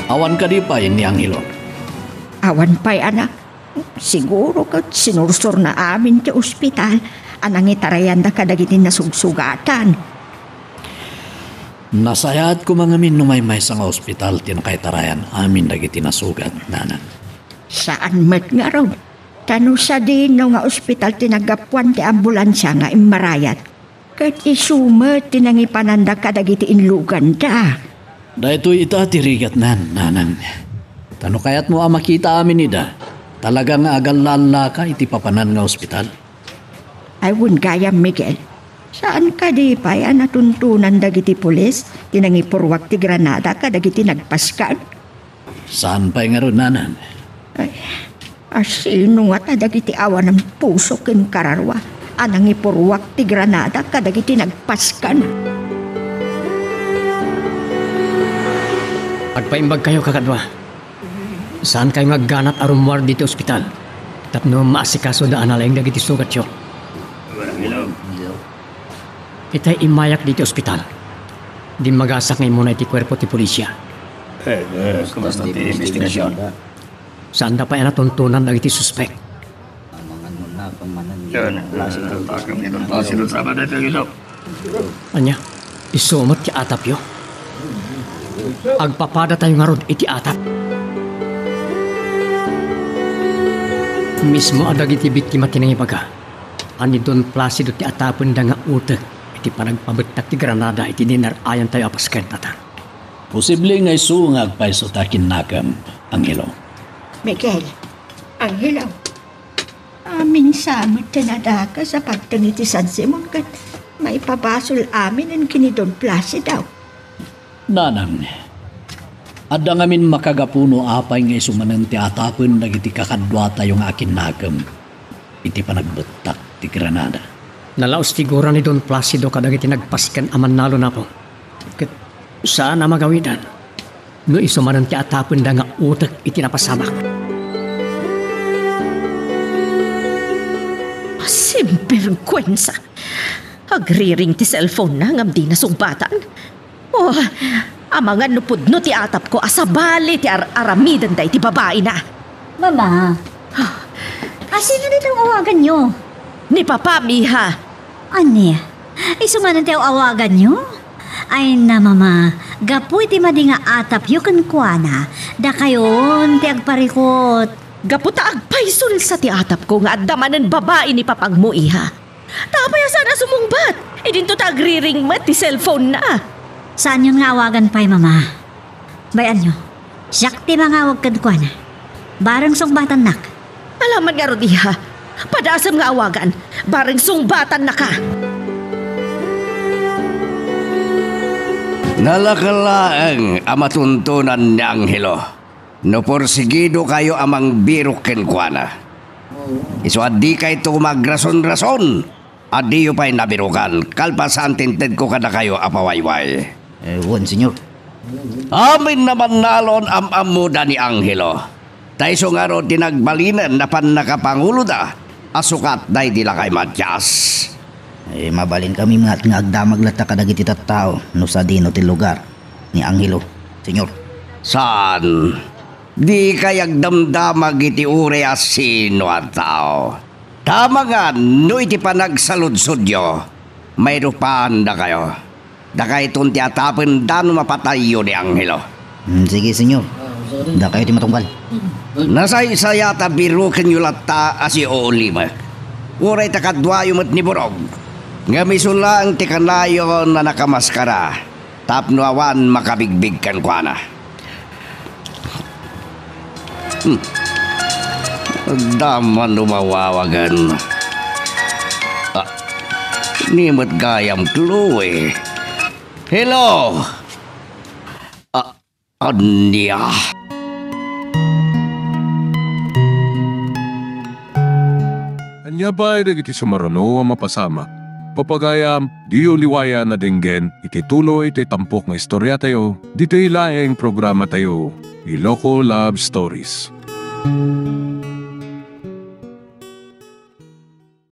Awan kadi pay ni Angelo? Awan pay, anak. Siguro ket sinursorna amin ti ospital a nangitarayanda kadagiti nasugsugatan. Nasayaat koma ngamin no maymaysa nga ospital ti nakaitarayan amin dagiti nasugat, nanang. Saan met ngarud, ta no sadino nga ospital ti naggapuan ti ambulansia nga immarayat, ket isu met ti nangipananda kadagiti inluganda. Daytoy ita ti rigatnan, nanang. Ta no kayatmo a makita amin ida, talaga nga agallallaka iti papanan nga ospital. Ay, wen gayam, Miguel. Saan kadi pay a natuntunan dagiti pulis ti nangipurruak ti granada kadagiti nagpaskan? Saan pay ngarud, nanang. Ay, asino ngata dagiti awanan puso ken kararua a nangipurruak ti granada kadagiti nagpaskan? Agpaimbagkayo, kakadua. Saankayo nga agganat a rummuar ditoy ospital tapno maasikasoda a nalaing dagiti sugatyo. Itay immayak ditoy ospital, dimmagasak nga immuna iti kuerpo ti polisia. Eh, eh, kumusta ti investigasyon? Saanda pay a natuntunan dagiti suspek. Yan, eh, bakit ito? Bakit ito? Ania, isu met ti atapyo? Agpapadatayo ngarud iti atap. Mismo a dagiti biktima ti nangibaga a ni Don Placido ti atapenda nga utek iti panagpabettak ti granada iti dinar-ayantayo a pasken, Tatang. Posible nga isu nga agpayso ta kinnakem. Angelo. Miguel, Angelo. Amin sa met ti nadakes a pagteng iti San Simon ket maipabasol aminen ken ni Don Placido. Nanang, adda ngamin makagapu no apay nga isu manen ti atapen dagiti kakaduatayo nga akinnakem iti panagbettak ti Granada. Nalaos ti gura ni Don Placido kadagiti nagpasken a mannalon, Apo. Ket saan a magawidan no isu manen ti atapenda nga utek iti napasamak. Sinbergwensa! Agriring ti cellphone-na ngem dina sungbatan. Oh, amangan no pudno ti atapko a sabali ti ar-aramiden daydi babaina. Mama, asino daytoy nga awaganyo? Ni Papam, iha. Ania? Isu manen ti aw-awaganyo? Ay na, Mama, gapu iti madi nga atapyo kenkuana, dakayon ti agparikut. Gapu ta agpaysulsa ti atapko nga adda manen babai ni Papangmo, iha. Ta apay a saan a sumungbat? Idinto ta agriring met ti cellphone-na. Saanyon nga awagan pay, Mama. Bay-anyo, siak ti mangawag kenkuana. Bareng sungbatannak. Alaman ngarud, iha. Padasem nga awagan. Bareng sungbatannaka. Nalakel laeng a matuntonan ni Angelo no porsigidokayo a mangbirok kenkuana. Isu a dikayto magrason-rason a diyo pay nabirokan kalpasan ti intedko kadakayo a pawayway. Eh, wen, Señor. Amin a mannalon am-ammoda ni Angelo. Ta isu ngarud ti nagbalinen a pannakapanguloda a sukat daydi lakay Matias. Eh, mabalinkami met nga agdamag latta kadagiti tattao no sadino ti lugar ni Angelo, Señor. Saan? Dikay agdamdamag iti uray a sino a tao. Ta amangan no iti panagsaludsodyo, mairupaandakayo. Dakayton ti atapenda no mapatayyo ni Angelo. Hmm, sige, Señor. Dakayo ti matunggal. Nasaysayat a birokenyo latta a siuulimek. Uray ta kaduayo met ni Burog. Ngem isu laeng ti kanayon a nakamaskara tapno awan makabigbig kenkuana. Hmm. Adda man umawawagan. Ah, ni met gayam, Chloe. Hello? Ah, ania? Ania pay dagiti sumaruno a mapasamak? Papagayam, diyo liwayan a denggen iti tuloy ti tampok nga istoriatayo, ditoy laeng programatayo, Iloko Love Stories.